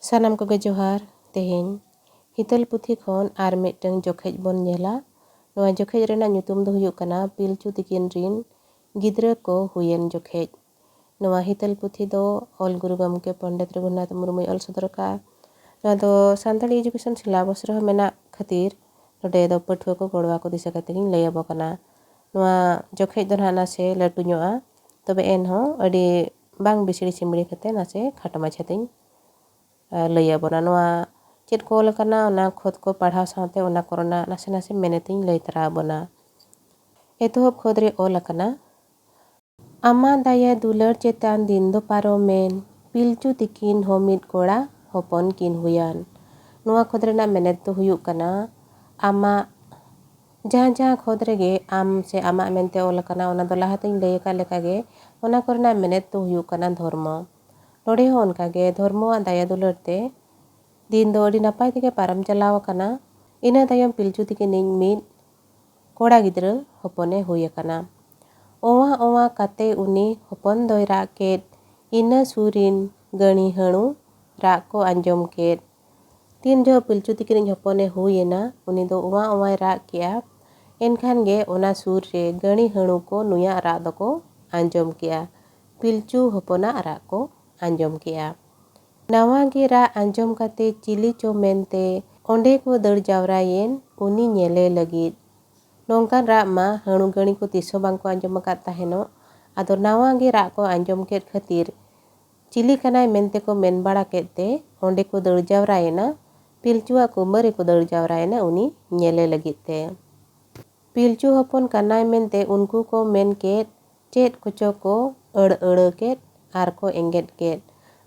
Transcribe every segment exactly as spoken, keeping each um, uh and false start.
ᱥᱟᱱᱟᱢ ᱠᱚᱜᱮ ᱡᱚᱦᱟᱨ᱾ ᱛᱮᱦᱮᱧ ᱦᱤᱛᱟᱹᱞ ᱯᱩᱛᱷᱤ ᱠᱷᱚᱱ ᱟᱨ ᱢᱤᱫᱴᱟᱝ ᱡᱚᱠᱷᱮᱡ ᱵᱚᱱ ᱧᱮᱞᱟ᱾ ᱱᱚᱣᱟ ᱡᱚᱠᱷᱮᱡ ᱨᱮᱱᱟᱜ ᱧᱩᱛᱩᱢ ᱫᱚ ᱦᱩᱭᱩᱜ ᱠᱟᱱᱟ ᱯᱤᱞᱪᱩ ᱛᱤᱠᱤᱱ ᱨᱤᱱ ᱜᱤᱫᱽᱨᱟᱹ ᱠᱚ ᱦᱩᱭᱮᱱ ᱡᱚᱠᱷᱮᱡ᱾ ᱱᱚᱣᱟ ᱦᱤᱛᱟᱹᱞ ᱯᱩᱛᱷᱤ ᱫᱚ ᱚᱞ ᱜᱩᱨᱩ ᱜᱚᱢᱠᱮ ᱯᱚᱱᱰᱤᱛ ᱨᱚᱜᱷᱩᱱᱟᱛᱷ ᱢᱩᱨᱢᱩᱭ ᱚᱞ ᱥᱚᱫᱚᱨ ᱟᱠᱟᱫᱼᱟ᱾ ᱱᱚᱣᱟ ᱫᱚ ᱥᱟᱱᱛᱟᱲᱤ education syllabus ᱨᱮᱦᱚᱸ ᱢᱮᱱᱟᱜ ᱠᱷᱟᱹᱛᱤᱨ ᱱᱚᱰᱮ ᱫᱚ ᱯᱟᱹᱴᱷᱩᱣᱟᱹ ᱠᱚ ᱜᱚᱲᱚ ᱟᱠᱚ ᱫᱤᱥᱟᱹ ᱠᱟᱛᱮ ᱜᱤᱧ ᱞᱟᱹᱭ ᱟᱵᱚ ᱠᱟᱱᱟ᱾ ᱱᱚᱣᱟ ᱡᱚᱠᱷᱮᱡ ᱫᱚ ᱱᱟᱦᱟᱜ ᱱᱟᱥᱮ ᱞᱟᱹᱴᱩ ᱧᱚᱜᱼᱟ, ᱛᱚᱵᱮ ᱮᱱᱦᱚᱸ ᱟᱹᱰᱤ ᱵᱟᱝ ᱵᱤᱥᱲᱤ ᱥᱤᱢᱲᱤ ᱠᱟᱛᱮ ᱱᱟᱥᱮ ᱠᱷᱟᱴᱚ ᱢᱟᱪᱷᱟ ᱛᱤᱧ ᱞᱟᱹᱭ ᱟᱵᱚᱱᱟ᱾ ᱱᱚᱣᱟ ᱪᱮᱫ ᱠᱚ ᱚᱞ ᱟᱠᱟᱱᱟ, ᱚᱱᱟ ᱠᱷᱚᱛ ᱠᱚ ᱯᱟᱲᱦᱟᱣ ᱥᱟᱶᱛᱮ ᱚᱱᱟ ᱠᱚᱨᱮᱱᱟᱜ ᱱᱟᱥᱮ ᱱᱟᱥᱮ ᱢᱮᱱᱮᱛᱤᱧ ᱞᱟᱹᱭ ᱛᱟᱨᱟ ᱟᱵᱚᱱᱟ᱾ ᱮᱛᱚᱦᱚᱵ ᱠᱷᱚᱛ ᱨᱮ ᱚᱞ ᱟᱠᱟᱱᱟ, "ᱟᱢᱟᱜ ᱫᱟᱭᱟ ᱫᱩᱞᱟᱹᱲ ᱪᱮᱛᱟᱱ ᱫᱤᱱ ᱫᱚ ᱯᱟᱨᱚᱢᱮᱱ, ᱯᱤᱞᱪᱩ ᱛᱤᱠᱤᱱ ᱦᱚᱸ ᱢᱤᱫ ᱠᱚᱲᱟ ᱦᱚᱯᱚᱱ ᱠᱤᱱ ᱦᱩᱭᱟᱱ᱾" ᱱᱚᱣᱟ ᱠᱷᱚᱛ ᱨᱮᱱᱟᱜ ᱢᱮᱱᱮᱛ ᱫᱚ ᱦᱩᱭᱩᱜ ᱠᱟᱱᱟ, ᱟᱢᱟᱜ ᱡᱟᱦᱟᱸ ᱡᱟᱦᱟᱸ ᱠᱷᱚᱛ ᱨᱮᱜᱮ ᱟᱢ ᱥᱮ ᱟᱢᱟᱜ ᱢᱮᱱᱛᱮ ᱚᱞ ᱟᱠᱟᱱᱟ, ᱚᱱᱟ ᱫᱚ ᱞᱟᱦᱟᱛᱤᱧ ᱞᱟᱹᱭ ᱟᱠᱟᱫ ᱞᱮᱠᱟᱜᱮ, ᱚᱱᱟ ᱠᱚᱨᱮᱱᱟᱜ ᱢᱮᱱᱮᱛ ᱫᱚ ᱦᱩᱭᱩᱜ ᱠᱟᱱᱟ ᱫᱷᱚᱨᱢᱚ᱾ ᱱᱚᱰᱮ ᱦᱚᱸ ᱚᱱᱠᱟᱜᱮ ᱫᱷᱚᱨᱢᱚᱣᱟᱜ ᱫᱟᱭᱟ ᱫᱩᱞᱟᱹᱲ ᱛᱮ ᱫᱤᱱ ᱫᱚ ᱟᱹᱰᱤ ᱱᱟᱯᱟᱭ ᱛᱮᱜᱮ ᱯᱟᱨᱚᱢ ᱪᱟᱞᱟᱣ ᱟᱠᱟᱱᱟ᱾ ᱤᱱᱟᱹ ᱛᱟᱭᱚᱢ ᱯᱤᱞᱪᱩ ᱛᱤᱠᱤᱱᱤᱡ ᱢᱤᱫ ᱠᱚᱲᱟ ᱜᱤᱫᱽᱨᱟᱹ ᱦᱚᱯᱚᱱᱮ ᱦᱩᱭ ᱟᱠᱟᱱᱟ᱾ ᱚᱣᱟ ᱚᱣᱟ ᱠᱟᱛᱮ ᱩᱱᱤ ᱦᱚᱯᱚᱱ ᱫᱚᱭ ᱨᱟᱜ ᱠᱮᱫ, ᱤᱱᱟᱹ ᱥᱩᱨ ᱨᱤᱱ ᱜᱟᱹᱲᱤ ᱦᱟᱹᱬᱩ ᱨᱟᱜ ᱠᱚ ᱟᱸᱡᱚᱢ ᱠᱮᱫ᱾ ᱛᱤᱱ ᱡᱚᱦᱚᱜ ᱯᱤᱞᱪᱩ ᱛᱤᱠᱤᱱᱤᱡ ᱦᱚᱯᱚᱱᱮ ᱦᱩᱭ ᱮᱱᱟ, ᱩᱱᱤ ᱫᱚ ᱚᱣᱟ ᱚᱣᱟᱭ ᱨᱟᱜ ᱠᱮᱜᱼᱟ, ᱮᱱᱠᱷᱟᱱ ᱜᱮ ᱚᱱᱟ ᱥᱩᱨ ᱨᱮ ᱜᱟᱹᱲᱤ ᱦᱟᱹᱬᱩ ᱠᱚ ᱱᱩᱭᱟᱜ ᱨᱟᱜ ᱫᱚᱠᱚ ᱟᱸᱡᱚᱢ ᱠᱮᱜᱼᱟ᱾ ᱯᱤᱞᱪᱩ ᱦᱚᱯᱚᱱᱟᱜ ᱨᱟᱜ ᱠᱚ ᱟᱸᱡᱚᱢ ᱠᱮᱜᱼᱟ᱾ ᱱᱟᱣᱟ ᱜᱮ ᱨᱟᱜ ᱟᱸᱡᱚᱢ ᱠᱟᱛᱮ ᱪᱤᱞᱤ ᱪᱚ ᱢᱮᱱᱛᱮ ᱚᱸᱰᱮ ᱠᱚ ᱫᱟᱹᱲ ᱡᱟᱣᱨᱟᱭᱮᱱ ᱩᱱᱤ ᱧᱮᱞᱮ ᱞᱟᱹᱜᱤᱫ᱾ ᱱᱚᱝᱠᱟᱱ ᱨᱟᱜ ᱢᱟ ᱦᱟᱹᱬᱩ ᱜᱟᱹᱲᱤ ᱠᱚ ᱛᱤᱥ ᱦᱚᱸ ᱵᱟᱝ ᱠᱚ ᱟᱸᱡᱚᱢ ᱟᱠᱟᱫ ᱛᱟᱦᱮᱱᱚᱜ᱾ ᱟᱫᱚ ᱱᱟᱣᱟ ᱜᱮ ᱨᱟᱜ ᱠᱚ ᱟᱸᱡᱚᱢ ᱠᱮᱫ ᱠᱷᱟᱹᱛᱤᱨ ᱪᱤᱞᱤ ᱠᱟᱱᱟᱭ ᱢᱮᱱᱛᱮ ᱠᱚ ᱢᱮᱱ ᱵᱟᱲᱟ ᱠᱮᱫ ᱛᱮ ᱚᱸᱰᱮ ᱠᱚ ᱫᱟᱹᱲ ᱡᱟᱣᱨᱟᱭᱮᱱᱟ᱾ ᱯᱤᱞᱪᱩᱣᱟᱜ ᱠᱩᱢᱟᱹᱨ ᱨᱮᱠᱚ ᱫᱟᱹᱲ ᱡᱟᱣᱨᱟᱭᱮᱱᱟ ᱩᱱᱤ ᱧᱮᱞᱮ ᱞᱟᱹᱜᱤᱫ ᱛᱮ᱾ ᱯᱤᱞᱪᱩ ᱦᱚᱯᱚᱱ ᱠᱟᱱᱟᱭ ᱢᱮᱱᱛᱮ ᱩᱱᱠᱩ ᱠᱚ ᱢᱮᱱ ᱠᱮᱫ, ᱪᱮᱫ ᱠᱚᱪᱚ ᱠᱚ ᱟᱹᱲ ᱟᱹᱲᱟᱹ ᱠᱮᱫ ᱟᱨ ᱠᱚ ᱮᱸᱜᱮᱫ ᱠᱮᱫ᱾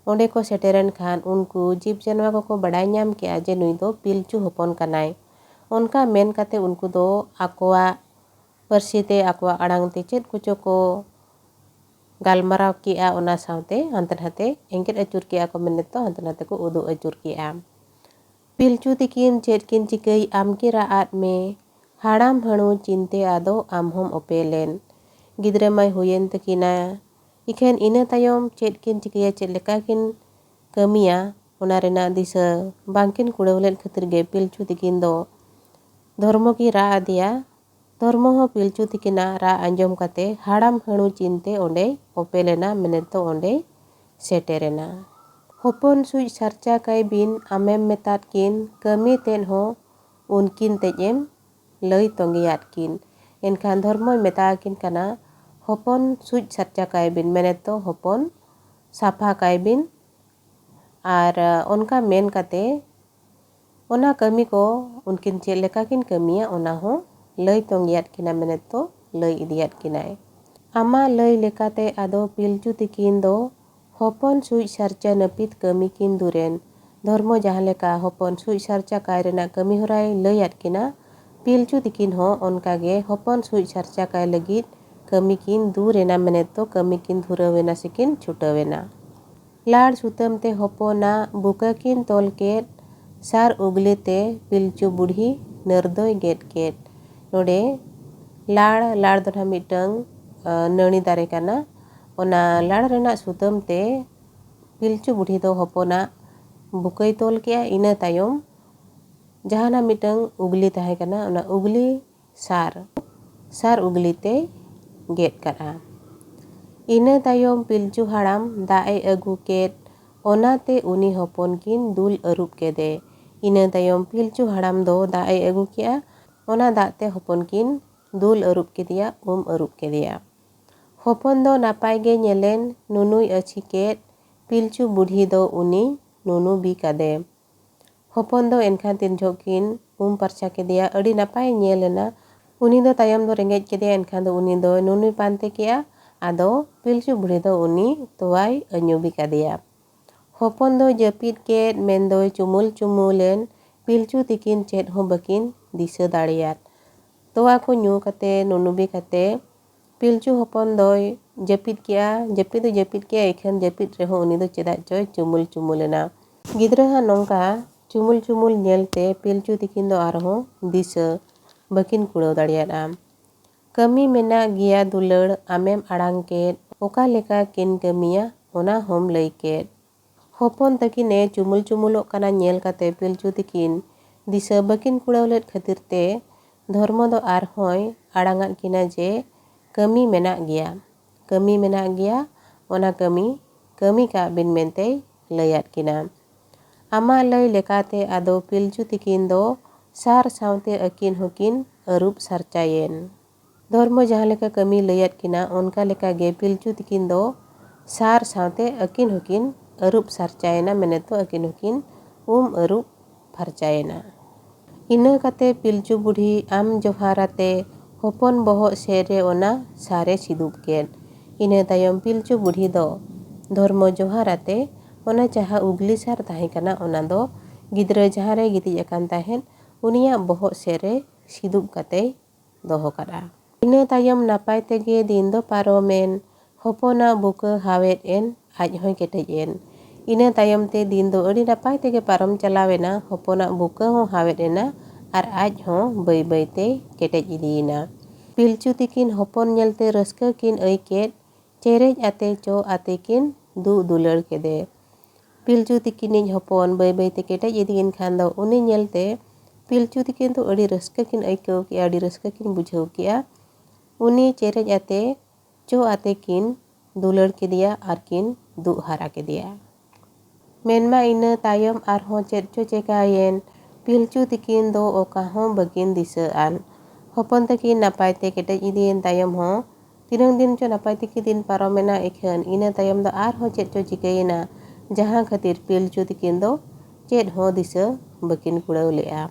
ᱚᱸᱰᱮ ᱠᱚ ᱥᱮᱴᱮᱨᱮᱱ ᱠᱷᱟᱱ ᱩᱱᱠᱩ ᱡᱤᱵᱽ ᱡᱟᱱᱣᱟ ᱠᱚᱠᱚ ᱵᱟᱰᱟᱭ ᱧᱟᱢ ᱠᱮᱜᱼᱟ ᱡᱮ ᱱᱩᱭ ᱫᱚ ᱯᱤᱞᱪᱩ ᱦᱚᱯᱚᱱ ᱠᱟᱱᱟᱭ᱾ ᱚᱱᱠᱟ ᱢᱮᱱ ᱠᱟᱛᱮ ᱩᱱᱠᱩ ᱫᱚ ᱟᱠᱚᱣᱟᱜ ᱯᱟᱹᱨᱥᱤ ᱛᱮ, ᱟᱠᱚᱣᱟᱜ ᱟᱲᱟᱝ ᱛᱮ ᱪᱮᱫ ᱠᱚᱪᱚ ᱠᱚ ᱜᱟᱞᱢᱟᱨᱟᱣ ᱠᱮᱜᱼᱟ, ᱚᱱᱟ ᱥᱟᱶᱛᱮ ᱦᱟᱱᱛᱮ ᱱᱟᱛᱮ ᱮᱸᱜᱮᱫ ᱟᱹᱪᱩᱨ ᱠᱮᱜᱼᱟ ᱠᱚ, ᱢᱮᱱᱮᱛ ᱫᱚ ᱦᱟᱱᱛᱮ ᱱᱟᱛᱮ ᱠᱚ ᱩᱫᱩᱜ ᱟᱹᱪᱩᱨ ᱠᱮᱜᱼᱟ᱾ ᱯᱤᱞᱪᱩ ᱛᱤᱠᱤᱱ ᱪᱮᱫ ᱠᱤᱱ ᱪᱤᱠᱟᱹᱭ, ᱟᱢ ᱜᱮ ᱨᱟᱜ ᱟᱫ ᱢᱮ, ᱦᱟᱲᱟᱢ ᱦᱟᱹᱬᱩ ᱪᱤᱱᱛᱮ ᱟᱫᱚ ᱟᱢ ᱦᱚᱸᱢ ᱚᱯᱮᱞᱮᱱ᱾ ᱜᱤᱫᱽᱨᱟᱹ ᱢᱟᱭ ᱦᱩᱭᱮᱱ ᱛᱟᱹᱠᱤᱱᱟ, ᱤᱠᱷᱟᱹᱱ ᱤᱱᱟᱹ ᱛᱟᱭᱚᱢ ᱪᱮᱫ ᱠᱤᱱ ᱪᱤᱠᱟᱹᱭᱟ, ᱪᱮᱫ ᱞᱮᱠᱟ ᱠᱤᱱ ᱠᱟᱹᱢᱤᱭᱟ, ᱚᱱᱟ ᱨᱮᱱᱟᱜ ᱫᱤᱥᱟᱹ ᱵᱟᱝᱠᱤᱱ ᱠᱩᱲᱟᱹᱣ ᱞᱮᱫ ᱠᱷᱟᱹᱛᱤᱨ ᱜᱮ ᱯᱤᱞᱪᱩ ᱛᱤᱠᱤᱱ ᱫᱚ ᱫᱷᱚᱨᱢᱚ ᱠᱤᱱ ᱨᱟᱜ ᱟᱫᱮᱭᱟ᱾ ᱫᱷᱚᱨᱢᱚ ᱦᱚᱸ ᱯᱤᱞᱪᱩ ᱛᱤᱠᱤᱱᱟᱜ ᱨᱟᱜ ᱟᱸᱡᱚᱢ ᱠᱟᱛᱮ ᱦᱟᱲᱟᱢ ᱦᱟᱹᱬᱩ ᱪᱤᱱᱛᱮ ᱚᱸᱰᱮᱭ ᱚᱯᱮᱞ ᱮᱱᱟ, ᱢᱮᱱᱮᱛ ᱫᱚ ᱚᱸᱰᱮᱭ ᱥᱮᱴᱮᱨ ᱮᱱᱟ᱾ ᱦᱚᱯᱚᱱ ᱥᱩᱡ ᱥᱟᱨᱪᱟ ᱠᱟᱭ ᱵᱤᱱ, ᱟᱢᱮᱢ ᱢᱮᱛᱟᱫ ᱠᱤᱱ ᱠᱟᱹᱢᱤ ᱛᱮᱫ ᱦᱚᱸ ᱩᱱᱠᱤᱱ ᱛᱮᱡ ᱮᱢ ᱞᱟᱹᱭ ᱛᱚᱸᱜᱮᱭᱟᱫ ᱠᱤᱱ᱾ ᱮᱱᱠᱷᱟᱱ ᱫᱷᱚᱨᱢᱚᱭ ᱢᱮᱛᱟ ᱟᱹᱠᱤᱱ ᱠᱟᱱᱟ, ᱦᱚᱯᱚᱱ ᱥᱩᱡ ᱥᱟᱨᱪᱟ ᱠᱟᱭ ᱵᱤᱱ, ᱢᱮᱱᱮᱛ ᱫᱚ ᱦᱚᱯᱚᱱ ᱥᱟᱯᱷᱟ ᱠᱟᱭ ᱵᱤᱱ᱾ ᱟᱨ ᱚᱱᱠᱟ ᱢᱮᱱ ᱠᱟᱛᱮ ᱚᱱᱟ ᱠᱟᱹᱢᱤ ᱠᱚ ᱩᱱᱠᱤᱱ ᱪᱮᱫ ᱞᱮᱠᱟ ᱠᱤᱱ ᱠᱟᱹᱢᱤᱭᱟ, ᱚᱱᱟ ᱦᱚᱸ ᱞᱟᱹᱭ ᱛᱚᱸᱜᱮᱭᱟᱫ ᱠᱤᱱᱟ, ᱢᱮᱱᱮᱛ ᱫᱚ ᱞᱟᱹᱭ ᱤᱫᱤᱭᱟᱫ ᱠᱤᱱᱟᱭ᱾ ᱟᱢᱟᱜ ᱞᱟᱹᱭ ᱞᱮᱠᱟᱛᱮ ᱟᱫᱚ ᱯᱤᱞᱪᱩ ᱛᱤᱠᱤᱱ ᱫᱚ ᱦᱚᱯᱚᱱ ᱥᱩᱡ ᱥᱟᱨᱪᱟ ᱱᱟᱹᱯᱤᱛ ᱠᱟᱹᱢᱤ ᱠᱤᱱ ᱫᱩᱨᱮᱱ᱾ ᱫᱷᱚᱨᱢᱚ ᱡᱟᱦᱟᱸ ᱞᱮᱠᱟ ᱦᱚᱯᱚᱱ ᱥᱩᱡ ᱥᱟᱨᱪᱟ ᱠᱟᱭ ᱨᱮᱱᱟᱜ ᱠᱟᱹᱢᱤ ᱦᱚᱨᱟᱭ ᱞᱟᱹᱭᱟᱫ ᱠᱤᱱᱟ, ᱯᱤᱞᱪᱩ ᱛᱤᱠᱤᱱ ᱦᱚᱸ ᱚᱱᱠᱟ ᱜᱮ ᱦᱚᱯᱚᱱ ᱥᱩᱡ ᱥᱟᱨᱪᱟ ᱠᱟᱭ ᱞᱟᱹᱜᱤᱫ ᱠᱟᱹᱢᱤ ᱠᱤᱱ ᱫᱩᱨ ᱮᱱᱟ, ᱢᱮᱱᱮᱛ ᱫᱚ ᱠᱟᱹᱢᱤ ᱠᱤᱱ ᱫᱷᱩᱨᱟᱹᱣ ᱮᱱᱟ ᱥᱮ ᱠᱤᱱ ᱪᱷᱩᱴᱟᱹᱣ ᱮᱱᱟ᱾ ᱞᱟᱲ ᱥᱩᱛᱟᱹᱢ ᱛᱮ ᱦᱚᱯᱚᱱᱟᱜ ᱵᱩᱠᱟᱹ ᱠᱤᱱ ᱛᱚᱞ ᱠᱮᱫ, ᱥᱟᱨ ᱩᱜᱽᱞᱤ ᱛᱮ ᱯᱤᱞᱪᱩ ᱵᱩᱲᱦᱤ ᱱᱟᱹᱨ ᱫᱚᱭ ᱜᱮᱫ ᱠᱮᱫ᱾ ᱱᱚᱰᱮ ᱞᱟᱲ, ᱞᱟᱲ ᱫᱚ ᱱᱟᱦᱟᱜ ᱢᱤᱫᱴᱟᱝ, ᱟᱸ, ᱱᱟᱹᱲᱤ ᱫᱟᱨᱮ ᱠᱟᱱᱟ᱾ ᱚᱱᱟ ᱞᱟᱲ ᱨᱮᱱᱟᱜ ᱥᱩᱛᱟᱹᱢ ᱛᱮ ᱯᱤᱞᱪᱩ ᱵᱩᱲᱦᱤ ᱫᱚ ᱦᱚᱯᱚᱱᱟᱜ ᱵᱩᱠᱟᱹᱭ ᱛᱚᱞ ᱠᱮᱜᱼᱟ᱾ ᱤᱱᱟᱹ ᱛᱟᱭᱚᱢ ᱡᱟᱦᱟᱱᱟᱜ ᱢᱤᱫᱴᱟᱝ ᱩᱜᱽᱞᱤ ᱛᱟᱦᱮᱸ ᱠᱟᱱᱟ, ᱚᱱᱟ ᱩᱜᱽᱞᱤ ᱥᱟᱨ, ᱥᱟᱨ ᱩᱜᱽᱞᱤ ᱛᱮᱭ ᱜᱮᱫ ᱠᱟᱫᱼᱟ᱾ ᱤᱱᱟᱹ ᱛᱟᱭᱚᱢ ᱯᱤᱞᱪᱩ ᱦᱟᱲᱟᱢ ᱫᱟᱜ ᱮ ᱟᱹᱜᱩ ᱠᱮᱫ, ᱚᱱᱟᱛᱮ ᱩᱱᱤ ᱦᱚᱯᱚᱱ ᱠᱤᱱ ᱫᱩᱞ ᱟᱹᱨᱩᱵ ᱠᱮᱫᱮ᱾ ᱤᱱᱟᱹ ᱛᱟᱭᱚᱢ ᱯᱤᱞᱪᱩ ᱦᱟᱲᱟᱢ ᱫᱚ ᱫᱟᱜ ᱮ ᱟᱹᱜᱩ ᱠᱮᱫᱼᱟ, ᱚᱱᱟ ᱫᱟᱜ ᱛᱮ ᱦᱚᱯᱚᱱ ᱠᱤᱱ ᱫᱩᱞ ᱟᱹᱨᱩᱵ ᱠᱮᱫᱮᱭᱟ, ᱩᱢ ᱟᱹᱨᱩᱵ ᱠᱮᱫᱮᱭᱟ᱾ ᱦᱚᱯᱚᱱ ᱫᱚ ᱱᱟᱯᱟᱭ ᱜᱮ ᱧᱮᱞᱮᱱ, ᱱᱩᱱᱩᱭ ᱟᱹᱪᱷᱤ ᱠᱮᱫ, ᱯᱤᱞᱪᱩ ᱵᱩᱰᱷᱤ ᱫᱚ ᱩᱱᱤ ᱱᱩᱱᱩ ᱵᱤ ᱠᱟᱫᱮ᱾ ᱦᱚᱯᱚᱱ ᱫᱚ ᱮᱱᱠᱷᱟᱱ ᱛᱤᱱ ᱡᱚᱦᱚᱜ ᱠᱤᱱ ᱩᱢ ᱯᱟᱨᱪᱟ ᱠᱮᱫᱮᱭᱟ, ᱟᱹᱰᱤ ᱱᱟᱯᱟᱭ ᱧᱮᱞ ᱮᱱᱟ᱾ ᱩᱱᱤ ᱫᱚ ᱛᱟᱭᱚᱢ ᱫᱚ ᱨᱮᱸᱜᱮᱡ ᱠᱮᱫᱮᱭᱟ, ᱮᱱᱠᱷᱟᱱ ᱫᱚ ᱩᱱᱤ ᱫᱚ ᱱᱩᱱᱩᱭ ᱯᱟᱱᱛᱮ ᱠᱮᱜᱼᱟ᱾ ᱟᱫᱚ ᱯᱤᱞᱪᱩ ᱵᱩᱲᱦᱤ ᱫᱚ ᱩᱱᱤ ᱛᱚᱣᱟᱭ ᱟᱹᱧᱩ ᱵᱤ ᱠᱟᱫᱮᱭᱟ᱾ ᱦᱚᱯᱚᱱ ᱫᱚ ᱡᱟᱹᱯᱤᱫ ᱠᱮᱫ, ᱢᱮᱱᱫᱚᱭ ᱪᱩᱢᱩᱞ ᱪᱩᱢᱩᱞ ᱮᱱ, ᱯᱤᱞᱪᱩ ᱛᱤᱠᱤᱱ ᱪᱮᱫ ᱦᱚᱸ ᱵᱟᱹᱠᱤᱱ ᱫᱤᱥᱟᱹ ᱫᱟᱲᱮᱭᱟᱫ᱾ ᱛᱚᱣᱟ ᱠᱚ ᱧᱩ ᱠᱟᱛᱮ, ᱱᱩᱱᱩ ᱵᱤ ᱠᱟᱛᱮ, ᱯᱤᱞᱪᱩ ᱦᱚᱯᱚᱱ ᱫᱚᱭ ᱡᱟᱹᱯᱤᱫ ᱠᱮᱜᱼᱟ᱾ ᱡᱟᱹᱯᱤᱫ ᱫᱚ ᱡᱟᱹᱯᱤᱫ ᱠᱮᱜᱼᱟ, ᱮᱠᱷᱟᱱ ᱡᱟᱹᱯᱤᱫ ᱨᱮᱦᱚᱸ ᱩᱱᱤ ᱫᱚ ᱪᱮᱫᱟᱜ ᱪᱚᱭ ᱪᱩᱢᱩᱞ ᱪᱩᱢᱩᱞ ᱮᱱᱟ᱾ ᱜᱤᱫᱽᱨᱟᱹ ᱦᱟᱜ ᱱᱚᱝᱠᱟ ᱪᱩᱢᱩᱞ ᱪᱩᱢᱩᱞ ᱧᱮᱞᱛᱮ ᱯᱤᱞᱪᱩ ᱛᱤᱠᱤᱱ ᱫᱚ ᱟᱨᱦᱚᱸ ᱫᱤᱥᱟᱹ ᱵᱟᱹᱠᱤᱱ ᱠᱩᱲᱟᱹᱣ ᱫᱟᱲᱮᱭᱟᱫᱼᱟ᱾ ᱠᱟᱹᱢᱤ ᱢᱮᱱᱟᱜ ᱜᱮᱭᱟ ᱫᱩᱞᱟᱹᱲ, ᱟᱢᱮᱢ ᱟᱲᱟᱝ ᱠᱮᱫ, ᱚᱠᱟ ᱞᱮᱠᱟ ᱠᱤᱱ ᱠᱟᱹᱢᱤᱭᱟ ᱚᱱᱟ ᱦᱚᱸᱢ ᱞᱟᱹᱭ ᱠᱮᱫ᱾ ᱦᱚᱯᱚᱱ ᱛᱟᱹᱠᱤᱱᱮ ᱪᱩᱢᱩᱞ ᱪᱩᱢᱩᱞᱚᱜ ᱠᱟᱱᱟ ᱧᱮᱞ ᱠᱟᱛᱮ ᱯᱤᱞᱪᱩ ᱛᱤᱠᱤᱱ ᱫᱤᱥᱟᱹ ᱵᱟᱹᱠᱤᱱ ᱠᱩᱲᱟᱹᱣ ᱞᱮᱫ ᱠᱷᱟᱹᱛᱤᱨ ᱛᱮ ᱫᱷᱚᱨᱢᱚ ᱫᱚ ᱟᱨᱦᱚᱸᱭ ᱟᱲᱟᱝ ᱟᱫ ᱠᱤᱱᱟ ᱡᱮ, "ᱠᱟᱹᱢᱤ ᱢᱮᱱᱟᱜ ᱜᱮᱭᱟ, ᱠᱟᱹᱢᱤ ᱢᱮᱱᱟᱜ ᱜᱮᱭᱟ, ᱚᱱᱟ ᱠᱟᱹᱢᱤ ᱠᱟᱹᱢᱤ ᱠᱟᱜ ᱵᱤᱱ" ᱢᱮᱱᱛᱮᱭ ᱞᱟᱹᱭᱟᱫ ᱠᱤᱱᱟ᱾ ᱟᱢᱟᱜ ᱞᱟᱹᱭ ᱞᱮᱠᱟᱛᱮ ᱟᱫᱚ ᱯᱤᱞᱪᱩ ᱛᱤᱠᱤᱱ ᱫᱚ ᱥᱟᱨ ᱥᱟᱶᱛᱮ ᱟᱹᱠᱤᱱ ᱦᱚᱸᱠᱤᱱ ᱟᱹᱨᱩᱵ ᱥᱟᱨᱪᱟᱭᱮᱱ᱾ ᱫᱷᱚᱨᱢᱚ ᱡᱟᱦᱟᱸ ᱞᱮᱠᱟ ᱠᱟᱹᱢᱤ ᱞᱟᱹᱭᱟᱫ ᱠᱤᱱᱟ, ᱚᱱᱠᱟ ᱞᱮᱠᱟ ᱜᱮ ᱯᱤᱞᱪᱩ ᱛᱤᱠᱤᱱ ᱫᱚ ᱥᱟᱨ ᱥᱟᱶᱛᱮ ᱟᱹᱠᱤᱱ ᱦᱚᱸᱠᱤᱱ ᱟᱹᱨᱩᱵ ᱥᱟᱨᱪᱟᱭᱮᱱᱟ, ᱢᱮᱱᱮᱫ ᱫᱚ ᱟᱹᱠᱤᱱ ᱦᱚᱸᱠᱤᱱ ᱩᱢ ᱟᱹᱨᱩᱵ ᱯᱷᱟᱨᱪᱟᱭᱮᱱᱟ᱾ ᱤᱱᱟᱹ ᱠᱟᱛᱮ ᱯᱤᱞᱪᱩ ᱵᱩᱰᱷᱤ ᱟᱢ ᱡᱚᱦᱟᱨ ᱟᱛᱮ ᱦᱚᱯᱚᱱ ᱵᱚᱦᱚᱜ ᱥᱮᱫ ᱨᱮ ᱚᱱᱟ ᱥᱟᱨᱮ ᱥᱤᱫᱩᱵ ᱠᱮᱫ᱾ ᱤᱱᱟᱹ ᱛᱟᱭᱚᱢ ᱯᱤᱞᱪᱩ ᱵᱩᱰᱷᱤ ᱫᱚ ᱫᱷᱚᱨᱢᱚ ᱡᱚᱦᱟᱨ ᱟᱛᱮ ᱚᱱᱟ ᱡᱟᱦᱟᱸ ᱩᱜᱽᱞᱤ ᱥᱟᱨ ᱛᱟᱦᱮᱸ ᱠᱟᱱᱟ, ᱚᱱᱟ ᱫᱚ ᱜᱤᱫᱽᱨᱟᱹ ᱡᱟᱦᱟᱸ ᱨᱮᱭ ᱜᱤᱛᱤᱡ ᱟᱠᱟᱱ ᱛᱟᱦᱮᱸᱫ, ᱩᱱᱤᱭᱟᱜ ᱵᱚᱦᱚᱜ ᱥᱮᱫ ᱨᱮ ᱥᱤᱫᱩᱵ ᱠᱟᱛᱮᱭ ᱫᱚᱦᱚ ᱠᱟᱫᱼᱟ᱾ ᱤᱱᱟᱹ ᱛᱟᱭᱚᱢ ᱱᱟᱯᱟᱭ ᱛᱮᱜᱮ ᱫᱤᱱ ᱫᱚ ᱯᱟᱨᱚᱢᱮᱱ᱾ ᱦᱚᱯᱚᱱᱟᱜ ᱵᱩᱠᱟᱹ ᱦᱟᱣᱮᱫ ᱮᱱ, ᱟᱡ ᱦᱚᱸᱭ ᱠᱮᱴᱮᱡ ᱮᱱ᱾ ᱤᱱᱟᱹ ᱛᱟᱭᱚᱢ ᱛᱮ ᱫᱤᱱ ᱫᱚ ᱟᱹᱰᱤ ᱱᱟᱯᱟᱭ ᱛᱮᱜᱮ ᱯᱟᱨᱚᱢ ᱪᱟᱞᱟᱣ ᱮᱱᱟ᱾ ᱦᱚᱯᱚᱱᱟᱜ ᱵᱩᱠᱟᱹ ᱦᱚᱸ ᱦᱟᱣᱮᱫ ᱮᱱᱟ ᱟᱨ ᱟᱡ ᱦᱚᱸ ᱵᱟᱹᱭ ᱵᱟᱹᱭ ᱛᱮᱭ ᱠᱮᱴᱮᱡ ᱤᱫᱤᱭᱮᱱᱟ᱾ ᱯᱤᱞᱪᱩ ᱛᱤᱠᱤᱱ ᱦᱚᱯᱚᱱ ᱧᱮᱞᱛᱮ ᱨᱟᱹᱥᱠᱟᱹ ᱠᱤᱱ ᱟᱹᱭᱠᱮᱫ᱾ ᱪᱮᱨᱮᱡ ᱟᱛᱮ ᱪᱚᱜ ᱟᱛᱮ ᱠᱤᱱ ᱫᱩᱜ ᱫᱩᱞᱟᱹᱲ ᱠᱮᱫᱮ᱾ ᱯᱤᱞᱪᱩ ᱛᱤᱠᱤᱱᱤᱡ ᱦᱚᱯᱚᱱ ᱵᱟᱹᱭ ᱵᱟᱹᱭ ᱛᱮ ᱠᱮᱴᱮᱡ ᱤᱫᱤᱭᱮᱱ ᱠᱷᱟᱱ ᱫᱚ ᱩᱱᱤ ᱧᱮᱞᱛᱮ ᱯᱤᱞᱪᱩ ᱛᱤᱠᱤᱱ ᱫᱚ ᱟᱹᱰᱤ ᱨᱟᱹᱥᱠᱟᱹ ᱠᱤᱱ ᱟᱹᱭᱠᱟᱹᱣ ᱠᱮᱜᱼᱟ, ᱟᱹᱰᱤ ᱨᱟᱹᱥᱠᱟᱹ ᱠᱤᱱ ᱵᱩᱡᱷᱟᱹᱣ ᱠᱮᱜᱼᱟ᱾ ᱩᱱᱤ ᱪᱮᱨᱮᱡ ᱟᱛᱮ ᱪᱚᱜ ᱟᱛᱮ ᱠᱤᱱ ᱫᱩᱞᱟᱹᱲ ᱠᱮᱫᱮᱭᱟ ᱟᱨ ᱠᱤᱱ ᱫᱩᱜ ᱦᱟᱨᱟ ᱠᱮᱫᱮᱭᱟ᱾ ᱢᱮᱱᱢᱟ ᱤᱱᱟᱹ ᱛᱟᱭᱚᱢ ᱟᱨᱦᱚᱸ ᱪᱮᱫ ᱪᱚ ᱪᱮᱠᱟᱭᱮᱱ, ᱯᱤᱞᱪᱩ ᱛᱤᱠᱤᱱ ᱫᱚ ᱚᱠᱟ ᱦᱚᱸ ᱵᱟᱹᱠᱤᱱ ᱫᱤᱥᱟᱹ ᱟᱱ᱾ ᱦᱚᱯᱚᱱ ᱛᱟᱹᱠᱤᱱ ᱱᱟᱯᱟᱭ ᱛᱮ ᱠᱮᱴᱮᱡ ᱤᱫᱤᱭᱮᱱ ᱛᱟᱭᱚᱢ ᱦᱚᱸ ᱛᱤᱱᱟᱹᱝ ᱫᱤᱱ ᱪᱚ ᱱᱟᱯᱟᱭ ᱛᱮᱠᱤ ᱫᱤᱱ ᱯᱟᱨᱚᱢᱮᱱᱟ, ᱤᱠᱷᱟᱹᱱ ᱤᱱᱟᱹ ᱛᱟᱭᱚᱢ ᱫᱚ ᱟᱨᱦᱚᱸ ᱪᱮᱫ ᱪᱚ ᱪᱤᱠᱟᱹᱭᱮᱱᱟ, ᱡᱟᱦᱟᱸ ᱠᱷᱟᱹᱛᱤᱨ ᱯᱤᱞᱪᱩ ᱛᱤᱠᱤᱱ ᱫᱚ ᱪᱮᱫ ᱦᱚᱸ ᱫᱤᱥᱟᱹ ᱵᱟᱹᱠᱤᱱ ᱠᱩᱲᱟᱹᱣ ᱞᱮᱜᱼᱟ᱾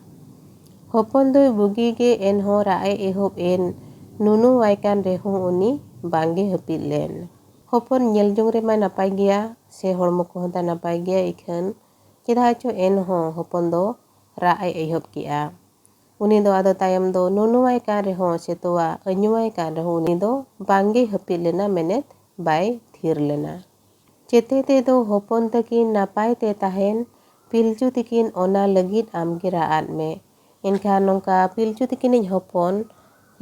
ᱦᱚᱯᱚᱱ ᱫᱚᱭ ᱵᱩᱜᱤ ᱜᱮ, ᱮᱱᱦᱚᱸ ᱨᱟᱜ ᱮ ᱮᱦᱚᱵ ᱮᱱ᱾ ᱱᱩᱱᱩ ᱟᱭ ᱠᱟᱱ ᱨᱮᱦᱚᱸ ᱩᱱᱤ ᱵᱟᱝᱜᱮ ᱦᱟᱹᱯᱤᱫ ᱞᱮᱱ᱾ ᱦᱚᱯᱚᱱ ᱧᱮᱞ ᱡᱚᱝ ᱨᱮᱢᱟᱭ ᱱᱟᱯᱟᱭ ᱜᱮᱭᱟ, ᱥᱮ ᱦᱚᱲᱢᱚ ᱠᱚᱦᱚᱸ ᱛᱟᱭ ᱱᱟᱯᱟᱭ ᱜᱮᱭᱟ, ᱤᱠᱷᱟᱹᱱ ᱪᱮᱫᱟᱜ ᱪᱚ ᱮᱱᱦᱚᱸ ᱦᱚᱯᱚᱱ ᱫᱚ ᱨᱟᱜ ᱮ ᱮᱦᱚᱵ ᱠᱮᱜᱼᱟ᱾ ᱩᱱᱤ ᱫᱚ ᱟᱫᱚ ᱛᱟᱭᱚᱢ ᱫᱚ ᱱᱩᱱᱩᱣᱟᱭ ᱠᱟᱱ ᱨᱮᱦᱚᱸ ᱥᱮ ᱛᱚᱣᱟ ᱟᱹᱧᱩᱣᱟᱭ ᱠᱟᱱ ᱨᱮᱦᱚᱸ ᱩᱱᱤ ᱫᱚ ᱵᱟᱝᱜᱮ ᱦᱟᱹᱯᱤᱫ ᱞᱮᱱᱟ, ᱢᱮᱱᱮᱫ ᱵᱟᱭ ᱛᱷᱤᱨ ᱞᱮᱱᱟ᱾ ᱪᱮᱛᱮ ᱛᱮᱫᱚ ᱦᱚᱯᱚᱱ ᱛᱟᱹᱠᱤᱱ ᱱᱟᱯᱟᱭ ᱛᱮ ᱛᱟᱦᱮᱱ, ᱯᱤᱞᱪᱩ ᱛᱤᱠᱤᱱ ᱚᱱᱟ ᱞᱟᱹᱜᱤᱫ ᱟᱢᱜᱮ ᱨᱟᱜ ᱟᱫ ᱢᱮ᱾ ᱮᱱᱠᱷᱟᱱ ᱱᱚᱝᱠᱟ ᱯᱤᱞᱪᱩ ᱛᱤᱠᱤᱱᱤᱡ ᱦᱚᱯᱚᱱ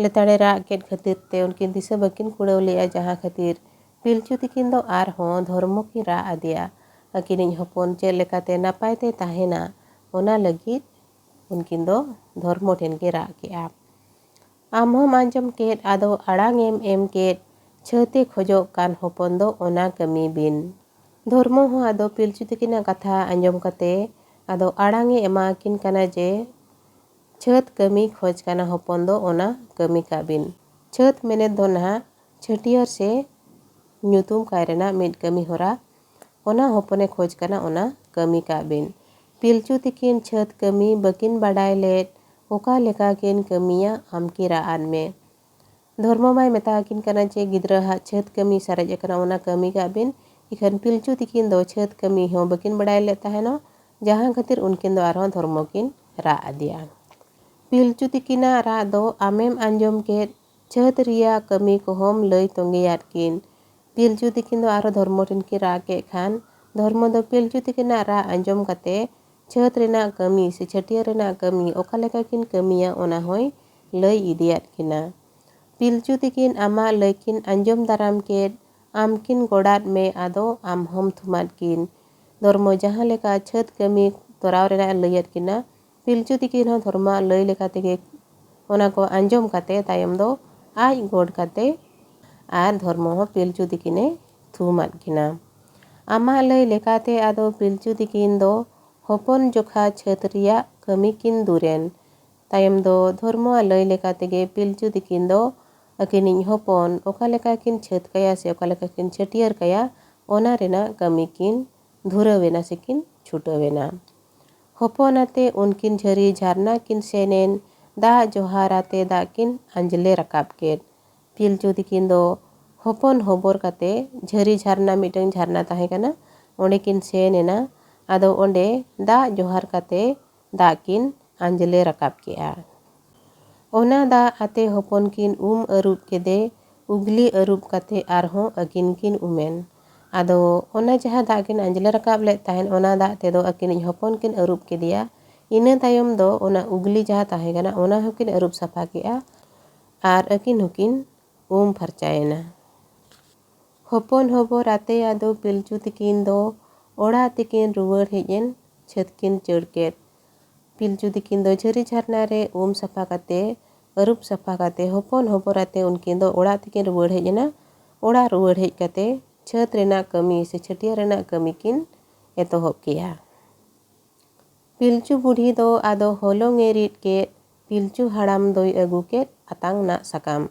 ᱞᱮᱛᱟᱲᱮ ᱨᱟᱜ ᱠᱮᱫ ᱠᱷᱟᱹᱛᱤᱨ ᱛᱮ ᱩᱱᱠᱤᱱ ᱫᱤᱥᱟᱹ ᱵᱟᱹᱠᱤᱱ ᱠᱩᱲᱟᱹᱣ ᱞᱮᱫᱼᱟ, ᱡᱟᱦᱟᱸ ᱠᱷᱟᱹᱛᱤᱨ ᱯᱤᱞᱪᱩ ᱛᱤᱠᱤᱱ ᱫᱚ ᱟᱨᱦᱚᱸ ᱫᱷᱚᱨᱢᱚ ᱠᱤᱱ ᱨᱟᱜ ᱟᱫᱮᱭᱟ᱾ ᱟᱹᱠᱤᱱᱤᱡ ᱦᱚᱯᱚᱱ ᱪᱮᱫ ᱞᱮᱠᱟᱛᱮ ᱱᱟᱯᱟᱭ ᱛᱮ ᱛᱟᱦᱮᱱᱟ, ᱚᱱᱟ ᱞᱟᱹᱜᱤᱫ ᱩᱱᱠᱤᱱ ᱫᱚ ᱫᱷᱚᱨᱢᱚ ᱴᱷᱮᱱ ᱠᱤᱱ ᱨᱟᱜ ᱠᱮᱜᱼᱟ᱾ ᱟᱢ ᱦᱚᱸᱢ ᱟᱸᱡᱚᱢ ᱠᱮᱫ, ᱟᱫᱚ ᱟᱲᱟᱝ ᱮᱢ ᱮᱢ ᱠᱮᱫ, ᱪᱷᱟᱹᱛᱮ ᱠᱷᱚᱡᱚᱜ ᱠᱟᱱ ᱦᱚᱯᱚᱱ ᱫᱚ ᱚᱱᱟ ᱠᱟᱹᱢᱤ ᱵᱤᱱ᱾ ᱫᱷᱚᱨᱢᱚ ᱦᱚᱸ ᱟᱫᱚ ᱯᱤᱞᱪᱩ ᱛᱤᱠᱤᱱᱟᱜ ᱠᱟᱛᱷᱟ ᱟᱸᱡᱚᱢ ᱠᱟᱛᱮ ᱟᱫᱚ ᱟᱲᱟᱝ ᱮ ᱮᱢᱟ ᱟᱹᱠᱤᱱ ᱠᱟᱱᱟ ᱡᱮ, ᱪᱷᱟᱹᱛ ᱠᱟᱹᱢᱤ ᱠᱷᱚᱡᱽ ᱠᱟᱱᱟ ᱦᱚᱯᱚᱱ ᱫᱚ ᱚᱱᱟ ᱠᱟᱹᱢᱤ ᱠᱟᱜ ᱵᱤᱱ᱾ ᱪᱷᱟᱹᱛ ᱢᱮᱱᱮᱫ ᱫᱚ ᱱᱟᱦᱟᱜ ᱪᱷᱟᱹᱴᱭᱟᱹᱨ ᱥᱮ ᱧᱩᱛᱩᱢ ᱠᱟᱭ ᱨᱮᱱᱟᱜ ᱢᱤᱫ ᱠᱟᱹᱢᱤ ᱦᱚᱨᱟ᱾ ᱚᱱᱟ ᱦᱚᱯᱚᱱᱮ ᱠᱷᱚᱡᱽ ᱠᱟᱱᱟ, ᱚᱱᱟ ᱠᱟᱹᱢᱤ ᱠᱟᱜ ᱵᱤᱱ᱾ ᱯᱤᱞᱪᱩ ᱛᱤᱠᱤᱱ ᱪᱷᱟᱹᱛ ᱠᱟᱹᱢᱤ ᱵᱟᱹᱠᱤᱱ ᱵᱟᱰᱟᱭ ᱞᱮᱫ, ᱚᱠᱟ ᱞᱮᱠᱟ ᱠᱤᱱ ᱠᱟᱹᱢᱤᱭᱟ, ᱟᱢ ᱠᱤ ᱨᱟᱜ ᱟᱫ ᱢᱮ᱾ ᱫᱷᱚᱨᱢᱚ ᱢᱟᱭ ᱢᱮᱛᱟ ᱟᱹᱠᱤᱱ ᱠᱟᱱᱟ ᱡᱮ ᱜᱤᱫᱽᱨᱟᱹ ᱦᱟᱜ ᱪᱷᱟᱹᱛ ᱠᱟᱹᱢᱤ ᱥᱟᱨᱮᱡ ᱟᱠᱟᱱᱟ, ᱚᱱᱟ ᱠᱟᱹᱢᱤ ᱠᱟᱜ ᱵᱤᱱ᱾ ᱤᱠᱷᱟᱹᱱ ᱯᱤᱞᱪᱩ ᱛᱤᱠᱤᱱ ᱫᱚ ᱪᱷᱟᱹᱛ ᱠᱟᱹᱢᱤ ᱦᱚᱸ ᱵᱟᱹᱠᱤᱱ ᱵᱟᱰᱟᱭ ᱞᱮᱫ ᱛᱟᱦᱮᱱᱚᱜ, ᱡᱟᱦᱟᱸ ᱠᱷᱟᱹᱛᱤᱨ ᱩᱱᱠᱤᱱ ᱫᱚ ᱟᱨᱦᱚᱸ ᱫᱷᱚᱨᱢᱚ ᱠᱤᱱ ᱨᱟᱜ ᱟᱫᱮᱭᱟ᱾ ᱯᱤᱞᱪᱩ ᱛᱤᱠᱤᱱᱟᱜ ᱨᱟᱜ ᱫᱚ ᱟᱢᱮᱢ ᱟᱸᱡᱚᱢ ᱠᱮᱫ, ᱪᱷᱟᱹᱛ ᱨᱮᱭᱟᱜ ᱠᱟᱹᱢᱤ ᱠᱚᱦᱚᱸᱢ ᱞᱟᱹᱭ ᱛᱚᱸᱜᱮᱭᱟᱫ ᱠᱤᱱ᱾ ᱯᱤᱞᱪᱩ ᱛᱤᱠᱤᱱ ᱫᱚ ᱟᱨᱦᱚᱸ ᱫᱷᱚᱨᱢᱚ ᱴᱷᱮᱱ ᱠᱤᱱ ᱨᱟᱜ ᱠᱮᱫ ᱠᱷᱟᱱ, ᱫᱷᱚᱨᱢᱚ ᱫᱚ ᱯᱤᱞᱪᱩ ᱛᱤᱠᱤᱱᱟᱜ ᱨᱟᱜ ᱟᱸᱡᱚᱢ ᱠᱟᱛᱮ ᱪᱷᱟᱹᱛ ᱨᱮᱱᱟᱜ ᱠᱟᱹᱢᱤ ᱥᱮ ᱪᱷᱟᱹᱴᱭᱟᱹᱨ ᱨᱮᱱᱟᱜ ᱠᱟᱹᱢᱤ ᱚᱠᱟ ᱞᱮᱠᱟ ᱠᱤᱱ ᱠᱟᱹᱢᱤᱭᱟ, ᱚᱱᱟ ᱦᱚᱸᱭ ᱞᱟᱹᱭ ᱤᱫᱤᱭᱟᱫ ᱠᱤᱱᱟ᱾ ᱯᱤᱞᱪᱩ ᱛᱤᱠᱤᱱ ᱟᱢᱟᱜ ᱞᱟᱹᱭ ᱠᱤᱱ ᱟᱸᱡᱚᱢ ᱫᱟᱨᱟᱢ ᱠᱮᱫ, ᱟᱢ ᱠᱤᱱ ᱜᱚᱰᱟᱫ ᱢᱮ, ᱟᱫᱚ ᱟᱢ ᱦᱚᱸᱢ ᱛᱷᱩᱢᱟᱫ ᱠᱤᱱ᱾ ᱫᱷᱚᱨᱢᱚ ᱡᱟᱦᱟᱸ ᱞᱮᱠᱟ ᱪᱷᱟᱹᱛ ᱠᱟᱹᱢᱤ ᱛᱚᱨᱟᱣ ᱨᱮᱱᱟᱜ ᱮ ᱞᱟᱹᱭᱟᱫ ᱠᱤᱱᱟ, ᱯᱤᱞᱪᱩ ᱛᱤᱠᱤᱱ ᱦᱚᱸ ᱫᱷᱚᱨᱢᱚᱣᱟᱜ ᱞᱟᱹᱭ ᱞᱮᱠᱟ ᱛᱮᱜᱮ ᱚᱱᱟ ᱠᱚ ᱟᱸᱡᱚᱢ ᱠᱟᱛᱮ ᱛᱟᱭᱚᱢ ᱫᱚ ᱟᱡ ᱜᱚᱰ ᱠᱟᱛᱮ ᱟᱨ ᱫᱷᱚᱨᱢᱚ ᱦᱚᱸ ᱯᱤᱞᱪᱩ ᱛᱤᱠᱤᱱᱮ ᱛᱷᱩᱢᱟᱫ ᱠᱤᱱᱟ᱾ ᱟᱢᱟᱜ ᱞᱟᱹᱭ ᱞᱮᱠᱟᱛᱮ ᱟᱫᱚ ᱯᱤᱞᱪᱩ ᱛᱤᱠᱤᱱ ᱫᱚ ᱦᱚᱯᱚᱱ ᱡᱚᱠᱷᱟ ᱪᱷᱟᱹᱛ ᱨᱮᱭᱟᱜ ᱠᱟᱹᱢᱤ ᱠᱤᱱ ᱫᱩᱨᱮᱱ᱾ ᱛᱟᱭᱚᱢ ᱫᱚ ᱫᱷᱚᱨᱢᱚᱣᱟᱜ ᱞᱟᱹᱭ ᱞᱮᱠᱟ ᱛᱮᱜᱮ ᱯᱤᱞᱪᱩ ᱛᱤᱠᱤᱱ ᱫᱚ ᱟᱹᱠᱤᱱᱤᱡ ᱦᱚᱯᱚᱱ ᱚᱠᱟ ᱞᱮᱠᱟ ᱠᱤᱱ ᱪᱷᱟᱹᱛ ᱠᱟᱭᱟ ᱥᱮ ᱚᱠᱟ ᱞᱮᱠᱟ ᱠᱤᱱ ᱪᱷᱟᱹᱴᱭᱟᱹᱨ ᱠᱟᱭᱟ, ᱚᱱᱟ ᱨᱮᱱᱟᱜ ᱠᱟᱹᱢᱤ ᱠᱤᱱ ᱫᱷᱩᱨᱟᱹᱣ ᱮᱱᱟ ᱥᱮ ᱠᱤᱱ ᱪᱷᱩᱴᱟᱹᱣ ᱮᱱᱟ᱾ ᱦᱚᱯᱚᱱ ᱟᱛᱮ ᱩᱱᱠᱤᱱ ᱡᱷᱟᱹᱨᱤ ᱡᱷᱟᱨᱱᱟ ᱠᱤᱱ ᱥᱮᱱ ᱮᱱ, ᱫᱟᱜ ᱡᱚᱦᱟᱨ ᱟᱛᱮ ᱫᱟᱜ ᱠᱤᱱ ᱟᱸᱡᱽᱞᱮ ᱨᱟᱠᱟᱵ ᱠᱮᱫ᱾ ᱯᱤᱞᱪᱩ ᱛᱤᱠᱤᱱ ᱫᱚ ᱦᱚᱯᱚᱱ ᱦᱚᱵᱚᱨ ᱠᱟᱛᱮ ᱡᱷᱟᱹᱨᱤ ᱡᱷᱟᱨᱱᱟ, ᱢᱤᱫᱴᱟᱝ ᱡᱷᱟᱨᱱᱟ ᱛᱟᱦᱮᱸ ᱠᱟᱱᱟ, ᱚᱸᱰᱮ ᱠᱤᱱ ᱥᱮᱱ ᱮᱱᱟ᱾ ᱟᱫᱚ ᱚᱸᱰᱮ ᱫᱟᱜ ᱡᱚᱦᱟᱨ ᱠᱟᱛᱮ ᱫᱟᱜ ᱠᱤᱱ ᱟᱸᱡᱽᱞᱮ ᱨᱟᱠᱟᱵ ᱠᱮᱜᱼᱟ᱾ ᱚᱱᱟ ᱫᱟᱜ ᱟᱛᱮ ᱦᱚᱯᱚᱱ ᱠᱤᱱ ᱩᱢ ᱟᱹᱨᱩᱵ ᱠᱮᱫᱮ, ᱩᱜᱽᱞᱤ ᱟᱹᱨᱩᱵ ᱠᱟᱛᱮ ᱟᱨᱦᱚᱸ ᱟᱹᱠᱤᱱ ᱠᱤᱱ ᱩᱢᱮᱱ᱾ ᱟᱫᱚ ᱚᱱᱟ ᱡᱟᱦᱟᱸ ᱫᱟᱜ ᱠᱤᱱ ᱟᱸᱡᱽᱞᱮ ᱨᱟᱠᱟᱵ ᱞᱮᱫ ᱛᱟᱦᱮᱸᱫ, ᱚᱱᱟ ᱫᱟᱜ ᱛᱮᱫᱚ ᱟᱹᱠᱤᱱᱤᱡ ᱦᱚᱯᱚᱱ ᱠᱤᱱ ᱟᱹᱨᱩᱵ ᱠᱮᱫᱮᱭᱟ᱾ ᱤᱱᱟᱹ ᱛᱟᱭᱚᱢ ᱫᱚ ᱚᱱᱟ ᱩᱜᱽᱞᱤ ᱡᱟᱦᱟᱸ ᱛᱟᱦᱮᱸ ᱠᱟᱱᱟ, ᱚᱱᱟ ᱦᱚᱸᱠᱤᱱ ᱟᱹᱨᱩᱵ ᱥᱟᱯᱷᱟ ᱠᱮᱜᱼᱟ ᱟᱨ ᱟᱹᱠᱤᱱ ᱦᱚᱸᱠᱤᱱ ᱩᱢ ᱯᱷᱟᱨᱪᱟᱭᱮᱱᱟ᱾ ᱦᱚᱯᱚᱱ ᱦᱚᱵᱚᱨ ᱟᱛᱮ ᱟᱫᱚ ᱯᱤᱞᱪᱩ ᱛᱤᱠᱤᱱ ᱫᱚ ᱚᱲᱟᱜ ᱛᱮᱠᱤᱱ ᱨᱩᱣᱟᱹᱲ ᱦᱮᱡ ᱮᱱ, ᱪᱷᱟᱹᱛ ᱠᱤᱱ ᱪᱟᱹᱲ ᱠᱮᱫ᱾ ᱯᱤᱞᱪᱩ ᱛᱤᱠᱤᱱ ᱫᱚ ᱡᱷᱟᱹᱨᱤ ᱡᱷᱟᱨᱱᱟ ᱨᱮ ᱩᱢ ᱥᱟᱯᱷᱟ ᱠᱟᱛᱮ, ᱟᱹᱨᱩᱵ ᱥᱟᱯᱷᱟ ᱠᱟᱛᱮ, ᱦᱚᱯᱚᱱ ᱦᱚᱵᱚᱨ ᱟᱛᱮ ᱩᱱᱠᱤᱱ ᱫᱚ ᱚᱲᱟᱜ ᱛᱮᱠᱤᱱ ᱨᱩᱣᱟᱹᱲ ᱦᱮᱡ ᱮᱱᱟ᱾ ᱚᱲᱟᱜ ᱨᱩᱣᱟᱹᱲ ᱦᱮᱡ ᱠᱟᱛᱮ ᱪᱷᱟᱹᱛ ᱨᱮᱱᱟᱜ ᱠᱟᱹᱢᱤ ᱥᱮ ᱪᱷᱟᱹᱴᱭᱟᱹᱨ ᱨᱮᱱᱟᱜ ᱠᱟᱹᱢᱤ ᱠᱤᱱ ᱮᱛᱚᱦᱚᱵ ᱠᱮᱜᱼᱟ᱾ ᱯᱤᱞᱪᱩ ᱵᱩᱰᱷᱤ ᱫᱚ ᱟᱫᱚ ᱦᱚᱞᱚᱝ ᱮ ᱨᱤᱫ ᱠᱮᱫ, ᱯᱤᱞᱪᱩ ᱦᱟᱲᱟᱢ ᱫᱚᱭ ᱟᱹᱜᱩ ᱠᱮᱫ ᱟᱛᱟᱝ ᱱᱟᱜ ᱥᱟᱠᱟᱢ᱾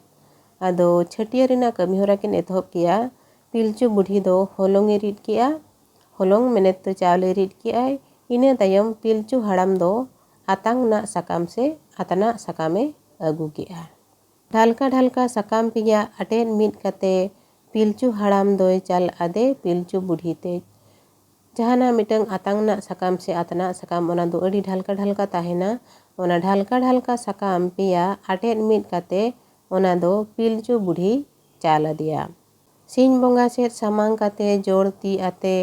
ᱟᱫᱚ ᱪᱷᱟᱹᱴᱭᱟᱹᱨ ᱨᱮᱱᱟᱜ ᱠᱟᱹᱢᱤ ᱦᱚᱨᱟ ᱠᱤᱱ ᱮᱛᱚᱦᱚᱵ ᱠᱮᱜᱼᱟ᱾ ᱯᱤᱞᱪᱩ ᱵᱩᱰᱷᱤ ᱫᱚ ᱦᱚᱞᱚᱝ ᱮ ᱨᱤᱫ ᱠᱮᱜᱼᱟ, ᱦᱚᱞᱚᱝ ᱢᱮᱱᱮᱫ ᱫᱚ ᱪᱟᱣᱞᱮ ᱨᱤᱫ ᱠᱮᱜᱼᱟᱭ᱾ ᱤᱱᱟᱹ ᱛᱟᱭᱚᱢ ᱯᱤᱞᱪᱩ ᱦᱟᱲᱟᱢ ᱫᱚ ᱟᱛᱟᱝ ᱱᱟᱜ ᱥᱟᱠᱟᱢ ᱥᱮ ᱟᱛᱱᱟᱜ ᱥᱟᱠᱟᱢᱮ ᱟᱹᱜᱩ ᱠᱮᱜᱼᱟ᱾ ᱰᱷᱟᱞᱠᱟ ᱰᱷᱟᱞᱠᱟ ᱥᱟᱠᱟᱢ ᱯᱮᱭᱟ ᱟᱴᱮᱫ ᱢᱤᱫ ᱠᱟᱛᱮ ᱯᱤᱞᱪᱩ ᱦᱟᱲᱟᱢ ᱫᱚᱭ ᱪᱟᱞ ᱟᱫᱮ ᱯᱤᱞᱪᱩ ᱵᱩᱰᱷᱤ ᱛᱮ᱾ ᱡᱟᱦᱟᱱᱟᱜ ᱢᱤᱫᱴᱟᱝ ᱟᱛᱟᱝ ᱱᱟᱜ ᱥᱟᱠᱟᱢ ᱥᱮ ᱟᱛᱱᱟᱜ ᱥᱟᱠᱟᱢ, ᱚᱱᱟ ᱫᱚ ᱟᱹᱰᱤ ᱰᱷᱟᱞᱠᱟ ᱰᱷᱟᱞᱠᱟ ᱛᱟᱦᱮᱱᱟ᱾ ᱚᱱᱟ ᱰᱷᱟᱞᱠᱟ ᱰᱷᱟᱞᱠᱟ ᱥᱟᱠᱟᱢ ᱯᱮᱭᱟ ᱟᱴᱮᱫ ᱢᱤᱫ ᱠᱟᱛᱮ ᱚᱱᱟ ᱫᱚ ᱯᱤᱞᱪᱩ ᱵᱩᱰᱷᱤ ᱪᱟᱞ ᱟᱫᱮᱭᱟ᱾ ᱥᱤᱧ ᱵᱚᱸᱜᱟ ᱥᱮᱫ ᱥᱟᱢᱟᱝ ᱠᱟᱛᱮ ᱡᱚᱲ ᱛᱤ ᱟᱛᱮ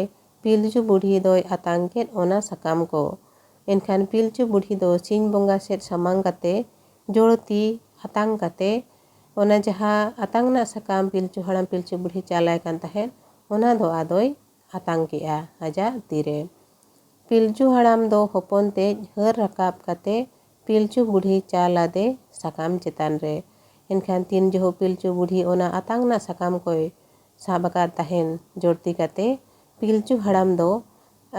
ᱯᱤᱞᱪᱩ ᱵᱩᱰᱷᱤ ᱫᱚᱭ ᱟᱛᱟᱝ ᱠᱮᱫ ᱚᱱᱟ ᱥᱟᱠᱟᱢ ᱠᱚ᱾ ᱮᱱᱠᱷᱟᱱ ᱯᱤᱞᱪᱩ ᱵᱩᱰᱷᱤ ᱫᱚ ᱥᱤᱧ ᱵᱚᱸᱜᱟ ᱥᱮᱫ ᱥᱟᱢᱟᱝ ᱠᱟᱛᱮ ᱡᱚᱲ ᱛᱤ ᱟᱛᱟᱝ ᱠᱟᱛᱮ ᱚᱱᱟ ᱡᱟᱦᱟᱸ ᱟᱛᱟᱝ ᱨᱮᱱᱟᱜ ᱥᱟᱠᱟᱢ ᱯᱤᱞᱪᱩ ᱦᱟᱲᱟᱢ ᱯᱤᱞᱪᱩ ᱵᱩᱰᱷᱤ ᱪᱟᱞᱟᱭ ᱠᱟᱱ ᱛᱟᱦᱮᱸᱫ, ᱚᱱᱟ ᱫᱚ ᱟᱫᱚᱭ ᱟᱛᱟᱝ ᱠᱮᱜᱼᱟ ᱟᱡᱟᱜ ᱛᱤᱨᱮ᱾ ᱯᱤᱞᱪᱩ ᱦᱟᱲᱟᱢ ᱫᱚ ᱦᱚᱯᱚᱱ ᱛᱮᱡ ᱦᱟᱹᱨ ᱨᱟᱠᱟᱵ ᱠᱟᱛᱮ ᱯᱤᱞᱪᱩ ᱵᱩᱰᱷᱤ ᱪᱟᱞ ᱟᱫᱮ ᱥᱟᱠᱟᱢ ᱪᱮᱛᱟᱱ ᱨᱮ᱾ ᱮᱱᱠᱷᱟᱱ ᱛᱤᱱ ᱡᱚᱦᱚᱜ ᱯᱤᱞᱪᱩ ᱵᱩᱰᱷᱤ ᱚᱱᱟ ᱟᱛᱟᱝ ᱨᱮᱱᱟᱜ ᱥᱟᱠᱟᱢ ᱠᱚᱭ ᱥᱟᱵ ᱟᱠᱟᱫ ᱛᱟᱦᱮᱱ ᱡᱚᱲᱛᱤ ᱠᱟᱛᱮ, ᱯᱤᱞᱪᱩ ᱦᱟᱲᱟᱢ ᱫᱚ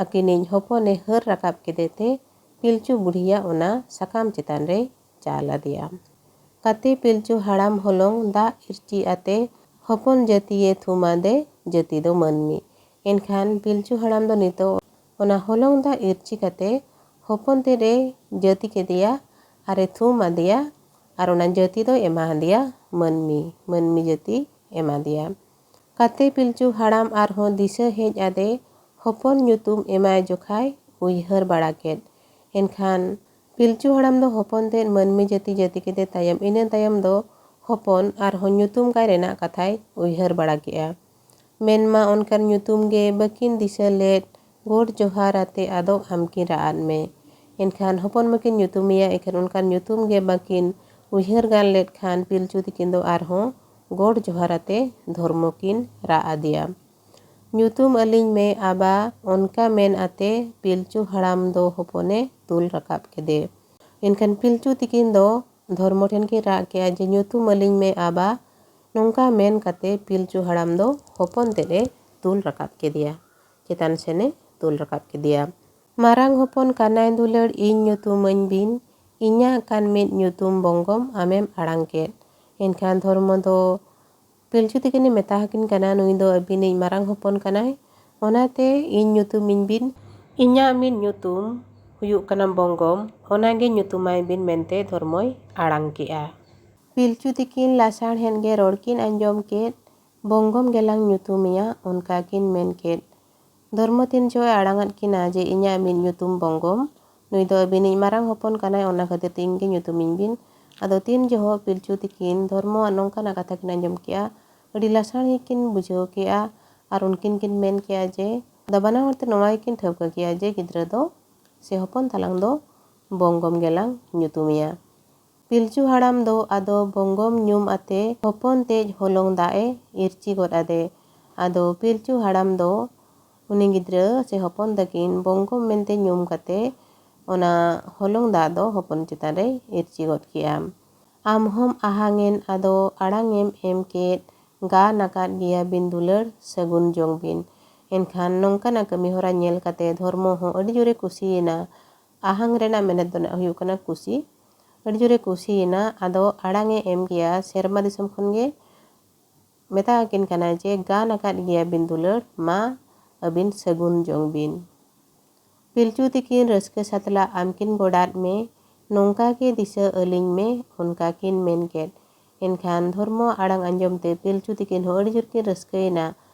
ᱟᱹᱠᱤᱱᱤᱡ ᱦᱚᱯᱚᱱᱮ ᱦᱟᱹᱨ ᱨᱟᱠᱟᱵ ᱠᱮᱫᱮ ᱛᱮ ᱯᱤᱞᱪᱩ ᱵᱩᱰᱷᱤᱭᱟᱜ ᱚᱱᱟ ᱥᱟᱠᱟᱢ ᱪᱮᱛᱟᱱ ᱨᱮᱭ ᱪᱟᱞ ᱟᱫᱮᱭᱟ᱾ ᱠᱟᱛᱮ ᱯᱤᱞᱪᱩ ᱦᱟᱲᱟᱢ ᱦᱚᱞᱚᱝ ᱫᱟᱜ ᱤᱨᱪᱤ ᱟᱛᱮ ᱦᱚᱯᱚᱱ ᱡᱟᱹᱛᱤᱭᱮ ᱛᱷᱩᱢ ᱟᱫᱮ, ᱡᱟᱹᱛᱤ ᱫᱚ ᱢᱟᱹᱱᱢᱤ᱾ ᱮᱱᱠᱷᱟᱱ ᱯᱤᱞᱪᱩ ᱦᱟᱲᱟᱢ ᱫᱚ ᱱᱤᱛᱚᱜ ᱚᱱᱟ ᱦᱚᱞᱚᱝ ᱫᱟᱜ ᱤᱨᱪᱤ ᱠᱟᱛᱮ ᱦᱚᱯᱚᱱ ᱛᱮᱫ ᱮ ᱡᱟᱹᱛᱤ ᱠᱮᱫᱮᱭᱟ ᱟᱨᱮ ᱛᱷᱩᱢ ᱟᱫᱮᱭᱟ ᱟᱨ ᱚᱱᱟ ᱡᱟᱹᱛᱤ ᱫᱚᱭ ᱮᱢᱟ ᱟᱫᱮᱭᱟ ᱢᱟᱹᱱᱢᱤ, ᱢᱟᱹᱱᱢᱤ ᱡᱟᱹᱛᱤ ᱮᱢᱟ ᱫᱮᱭᱟ᱾ ᱠᱟᱛᱮ ᱯᱤᱞᱪᱩ ᱦᱟᱲᱟᱢ ᱟᱨᱦᱚᱸ ᱫᱤᱥᱟᱹ ᱦᱮᱡ ᱟᱫᱮ ᱦᱚᱯᱚᱱ ᱧᱩᱛᱩᱢ ᱮᱢᱟᱭ ᱡᱚᱠᱷᱟᱭ ᱩᱭᱦᱟᱹᱨ ᱵᱟᱲᱟ ᱠᱮᱫ᱾ ᱮᱱᱠᱷᱟᱱ ᱯᱤᱞᱪᱩ ᱦᱟᱲᱟᱢ ᱫᱚ ᱦᱚᱯᱚᱱ ᱛᱮᱫ ᱢᱟᱹᱱᱢᱤ ᱡᱟᱹᱛᱤ ᱡᱟᱹᱛᱤ ᱠᱮᱫᱮ ᱛᱟᱭᱚᱢ, ᱤᱱᱟᱹ ᱛᱟᱭᱚᱢ ᱫᱚ ᱦᱚᱯᱚᱱ ᱟᱨᱦᱚᱸ ᱧᱩᱛᱩᱢ ᱠᱟᱭ ᱨᱮᱱᱟᱜ ᱠᱟᱛᱷᱟᱭ ᱩᱭᱦᱟᱹᱨ ᱵᱟᱲᱟ ᱠᱮᱜᱼᱟ᱾ ᱢᱮᱱᱢᱟ ᱚᱱᱠᱟᱱ ᱧᱩᱛᱩᱢ ᱜᱮ ᱵᱟᱹᱠᱤᱱ ᱫᱤᱥᱟᱹ ᱞᱮᱫ, ᱜᱚᱰ ᱡᱚᱦᱟᱨ ᱟᱛᱮ ᱟᱫᱚ ᱟᱢᱠᱤᱱ ᱨᱟᱜ ᱟᱫ ᱢᱮ᱾ ᱮᱱᱠᱷᱟᱱ ᱦᱚᱯᱚᱱ ᱢᱟᱹᱠᱤᱱ ᱧᱩᱛᱩᱢᱮᱭᱟ, ᱮᱱᱠᱷᱟᱱ ᱚᱱᱠᱟᱱ ᱧᱩᱛᱩᱢ ᱜᱮ ᱵᱟᱹᱠᱤᱱ ᱩᱭᱦᱟᱹᱨ ᱜᱟᱱ ᱞᱮᱫ ᱠᱷᱟᱱ ᱯᱤᱞᱪᱩ ᱛᱤᱠᱤᱱ ᱫᱚ ᱟᱨᱦᱚᱸ ᱜᱚᱰ ᱡᱚᱦᱟᱨ ᱟᱛᱮ ᱫᱷᱚᱨᱢᱚ ᱠᱤᱱ ᱨᱟᱜ ᱟᱫᱮᱭᱟ᱾ "ᱧᱩᱛᱩᱢ ᱟᱹᱞᱤᱧ ᱢᱮ ᱟᱵᱟ," ᱚᱱᱠᱟ ᱢᱮᱱ ᱟᱛᱮ ᱯᱤᱞᱪᱩ ᱦᱟᱲᱟᱢ ᱫᱚ ᱦᱚᱯᱚᱱᱮ ᱛᱩᱞ ᱨᱟᱠᱟᱵ ᱠᱮᱫᱮ᱾ ᱮᱱᱠᱷᱟᱱ ᱯᱤᱞᱪᱩ ᱛᱤᱠᱤᱱ ᱫᱚ ᱫᱷᱚᱨᱢᱚ ᱴᱷᱮᱱ ᱠᱤᱱ ᱨᱟᱜ ᱠᱮᱜᱼᱟ ᱡᱮ, "ᱧᱩᱛᱩᱢ ᱟᱹᱞᱤᱧ ᱢᱮ ᱟᱵᱟ," ᱱᱚᱝᱠᱟ ᱢᱮᱱ ᱠᱟᱛᱮ ᱯᱤᱞᱪᱩ ᱦᱟᱲᱟᱢ ᱫᱚ ᱦᱚᱯᱚᱱ ᱛᱮᱫ ᱮ ᱛᱩᱞ ᱨᱟᱠᱟᱵ ᱠᱮᱫᱮᱭᱟ, ᱪᱮᱛᱟᱱ ᱥᱮᱱᱮ ᱛᱩᱞ ᱨᱟᱠᱟᱵ ᱠᱮᱫᱮᱭᱟ᱾ "ᱢᱟᱨᱟᱝ ᱦᱚᱯᱚᱱ ᱠᱟᱱᱟᱭ ᱫᱩᱞᱟᱹᱲ, ᱤᱧ ᱧᱩᱛᱩᱢᱟᱹᱧ ᱵᱤᱱ, ᱤᱧᱟᱹᱜ ᱠᱟᱱ ᱢᱤᱫ ᱧᱩᱛᱩᱢ ᱵᱚᱝᱜᱚᱢ ᱟᱢᱮᱢ ᱟᱲᱟᱝ ᱠᱮᱫ᱾" ᱮᱱᱠᱷᱟᱱ ᱫᱷᱚᱨᱢᱚ ᱫᱚ ᱯᱤᱞᱪᱩ ᱛᱤᱠᱤᱱᱮ ᱢᱮᱛᱟ ᱟᱹᱠᱤᱱ ᱠᱟᱱᱟ, "ᱱᱩᱭ ᱫᱚ ᱟᱹᱵᱤᱱᱤᱡ ᱢᱟᱨᱟᱝ ᱦᱚᱯᱚᱱ ᱠᱟᱱᱟᱭ, ᱚᱱᱟᱛᱮ ᱤᱧ ᱧᱩᱛᱩᱢᱤᱧ ᱵᱤᱱ, ᱤᱧᱟᱹᱜ ᱢᱤᱫ ᱧᱩᱛᱩᱢ ᱦᱩᱭᱩᱜ ᱠᱟᱱᱟ ᱵᱚᱝᱜᱚᱢ, ᱚᱱᱟᱜᱮ ᱧᱩᱛᱩᱢᱟᱭ ᱵᱤᱱ," ᱢᱮᱱᱛᱮ ᱫᱷᱚᱨᱢᱚᱭ ᱟᱲᱟᱝ ᱠᱮᱜᱼᱟ᱾ ᱯᱤᱞᱪᱩ ᱛᱤᱠᱤᱱ ᱞᱟᱥᱟᱲᱦᱮᱫ ᱜᱮ ᱨᱚᱲ ᱠᱤᱱ ᱟᱸᱡᱚᱢ ᱠᱮᱫ, "ᱵᱚᱝᱜᱚᱢ ᱜᱮᱞᱟᱝ ᱧᱩᱛᱩᱢᱮᱭᱟ," ᱚᱱᱠᱟ ᱠᱤᱱ ᱢᱮᱱ ᱠᱮᱫ᱾ ᱫᱷᱚᱨᱢᱚ ᱛᱤᱱ ᱡᱚᱦᱚᱜ ᱮ ᱟᱲᱟᱝ ᱟᱫ ᱠᱤᱱᱟ ᱡᱮ, "ᱤᱧᱟᱹᱜ ᱢᱤᱫ ᱧᱩᱛᱩᱢ ᱵᱚᱝᱜᱚᱢ, ᱱᱩᱭ ᱫᱚ ᱟᱹᱵᱤᱱᱤᱡ ᱢᱟᱨᱟᱝ ᱦᱚᱯᱚᱱ ᱠᱟᱱᱟᱭ, ᱚᱱᱟ ᱠᱷᱟᱹᱛᱤᱨ ᱛᱮ ᱤᱧ ᱜᱮ ᱧᱩᱛᱩᱢᱤᱧ ᱵᱤᱱ", ᱟᱫᱚ ᱛᱤᱱ ᱡᱚᱦᱚᱜ ᱯᱤᱞᱪᱩ ᱛᱤᱠᱤᱱ ᱫᱷᱚᱨᱢᱚᱣᱟᱜ ᱱᱚᱝᱠᱟᱱᱟᱜ ᱠᱟᱛᱷᱟ ᱠᱤᱱ ᱟᱸᱡᱚᱢ ᱠᱮᱜᱼᱟ, ᱟᱹᱰᱤ ᱞᱟᱥᱟᱲ ᱜᱮᱠᱤᱱ ᱵᱩᱡᱷᱟᱹᱣ ᱠᱮᱜᱼᱟ᱾ ᱟᱨ ᱩᱱᱠᱤᱱ ᱠᱤᱱ ᱢᱮᱱ ᱠᱮᱜᱼᱟ ᱡᱮ, ᱟᱫᱚ ᱵᱟᱱᱟ ᱦᱚᱲ ᱛᱮ ᱱᱚᱣᱟ ᱜᱮᱠᱤᱱ ᱴᱷᱟᱹᱣᱠᱟᱹ ᱠᱮᱜᱼᱟ ᱡᱮ, ᱜᱤᱫᱽᱨᱟᱹ ᱫᱚ ᱥᱮ ᱦᱚᱯᱚᱱ ᱛᱟᱞᱟᱝ ᱫᱚ ᱵᱚᱝᱜᱚᱢ ᱜᱮᱞᱟᱝ ᱧᱩᱛᱩᱢᱮᱭᱟ᱾ ᱯᱤᱞᱪᱩ ᱦᱟᱲᱟᱢ ᱫᱚ ᱟᱫᱚ ᱵᱚᱝᱜᱚᱢ ᱧᱩᱢ ᱟᱛᱮ ᱦᱚᱯᱚᱱ ᱛᱮᱡ ᱦᱚᱞᱚᱝ ᱫᱟᱜ ᱮ ᱤᱨᱪᱤ ᱜᱚᱫ ᱟᱫᱮ᱾ ᱟᱫᱚ ᱯᱤᱞᱪᱩ ᱦᱟᱲᱟᱢ ᱫᱚ ᱩᱱᱤ ᱜᱤᱫᱽᱨᱟᱹ ᱥᱮ ᱦᱚᱯᱚᱱ ᱛᱟᱹᱠᱤᱱ ᱵᱚᱝᱜᱚᱢ ᱢᱮᱱᱛᱮ ᱧᱩᱢ ᱠᱟᱛᱮ ᱚᱱᱟ ᱦᱚᱞᱚᱝ ᱫᱟᱜ ᱫᱚ ᱦᱚᱯᱚᱱ ᱪᱮᱛᱟᱱ ᱨᱮᱭ ᱤᱨᱪᱤ ᱜᱚᱫ ᱠᱮᱜᱼᱟ᱾ "ᱟᱢ ᱦᱚᱸᱢ ᱟᱦᱟᱝ ᱮᱱ, ᱟᱫᱚ ᱟᱲᱟᱝ ᱮᱢ ᱮᱢ ᱠᱮᱫ, ᱜᱟᱱ ᱟᱠᱟᱫ ᱜᱮᱭᱟ ᱵᱤᱱ ᱫᱩᱞᱟᱹᱲ, ᱥᱟᱹᱜᱩᱱ ᱡᱚᱝ ᱵᱤᱱ᱾" ᱮᱱᱠᱷᱟᱱ ᱱᱚᱝᱠᱟᱱᱟᱜ ᱠᱟᱹᱢᱤ ᱦᱚᱨᱟ ᱧᱮᱞ ᱠᱟᱛᱮ ᱫᱷᱚᱨᱢᱚ ᱦᱚᱸ ᱟᱹᱰᱤ ᱡᱳᱨᱮ ᱠᱩᱥᱤᱭᱮᱱᱟ᱾ ᱟᱦᱟᱝ ᱨᱮᱱᱟᱜ ᱢᱮᱱᱮᱫ ᱫᱚ ᱱᱟᱜ ᱦᱩᱭᱩᱜ ᱠᱟᱱᱟ ᱠᱩᱥᱤ᱾ ᱟᱹᱰᱤ ᱡᱳᱨᱮ ᱠᱩᱥᱤᱭᱮᱱᱟ᱾ ᱟᱫᱚ ᱟᱲᱟᱝ ᱮ ᱮᱢ ᱠᱮᱭᱟ ᱥᱮᱨᱢᱟ ᱫᱤᱥᱚᱢ ᱠᱷᱚᱱ ᱜᱮ ᱢᱮᱛᱟ ᱟᱹᱠᱤᱱ ᱠᱟᱱᱟᱭ ᱡᱮ, "ᱜᱟᱱ ᱟᱠᱟᱫ ᱜᱮᱭᱟ ᱵᱤᱱ ᱫᱩᱞᱟᱹᱲ, ᱢᱟ ᱟᱹᱵᱤᱱ ᱥᱟᱹᱜᱩᱱ ᱡᱚᱝ ᱵᱤᱱ᱾" ᱯᱤᱞᱪᱩ ᱛᱤᱠᱤᱱ ᱨᱟᱹᱥᱠᱟᱹ ᱥᱟᱛᱞᱟᱜ ᱟᱢ ᱠᱤᱱ ᱜᱚᱰᱟᱫ ᱢᱮ, ᱱᱚᱝᱠᱟ ᱜᱮ ᱫᱤᱥᱟᱹ ᱟᱹᱞᱤᱧ ᱢᱮ, ᱚᱱᱠᱟ ᱠᱤᱱ ᱢᱮᱱ ᱠᱮᱫ᱾ ᱮᱱᱠᱷᱟᱱ ᱫᱷᱚᱨᱢᱚ ᱟᱲᱟᱝ ᱟᱸᱡᱚᱢ ᱛᱮ ᱯᱤᱞᱪᱩ ᱛᱤᱠᱤᱱ ᱦᱚᱸ ᱟᱹᱰᱤ ᱡᱳᱨ ᱠᱤᱱ ᱨᱟᱹᱥᱠᱟᱹᱭᱮᱱᱟ᱾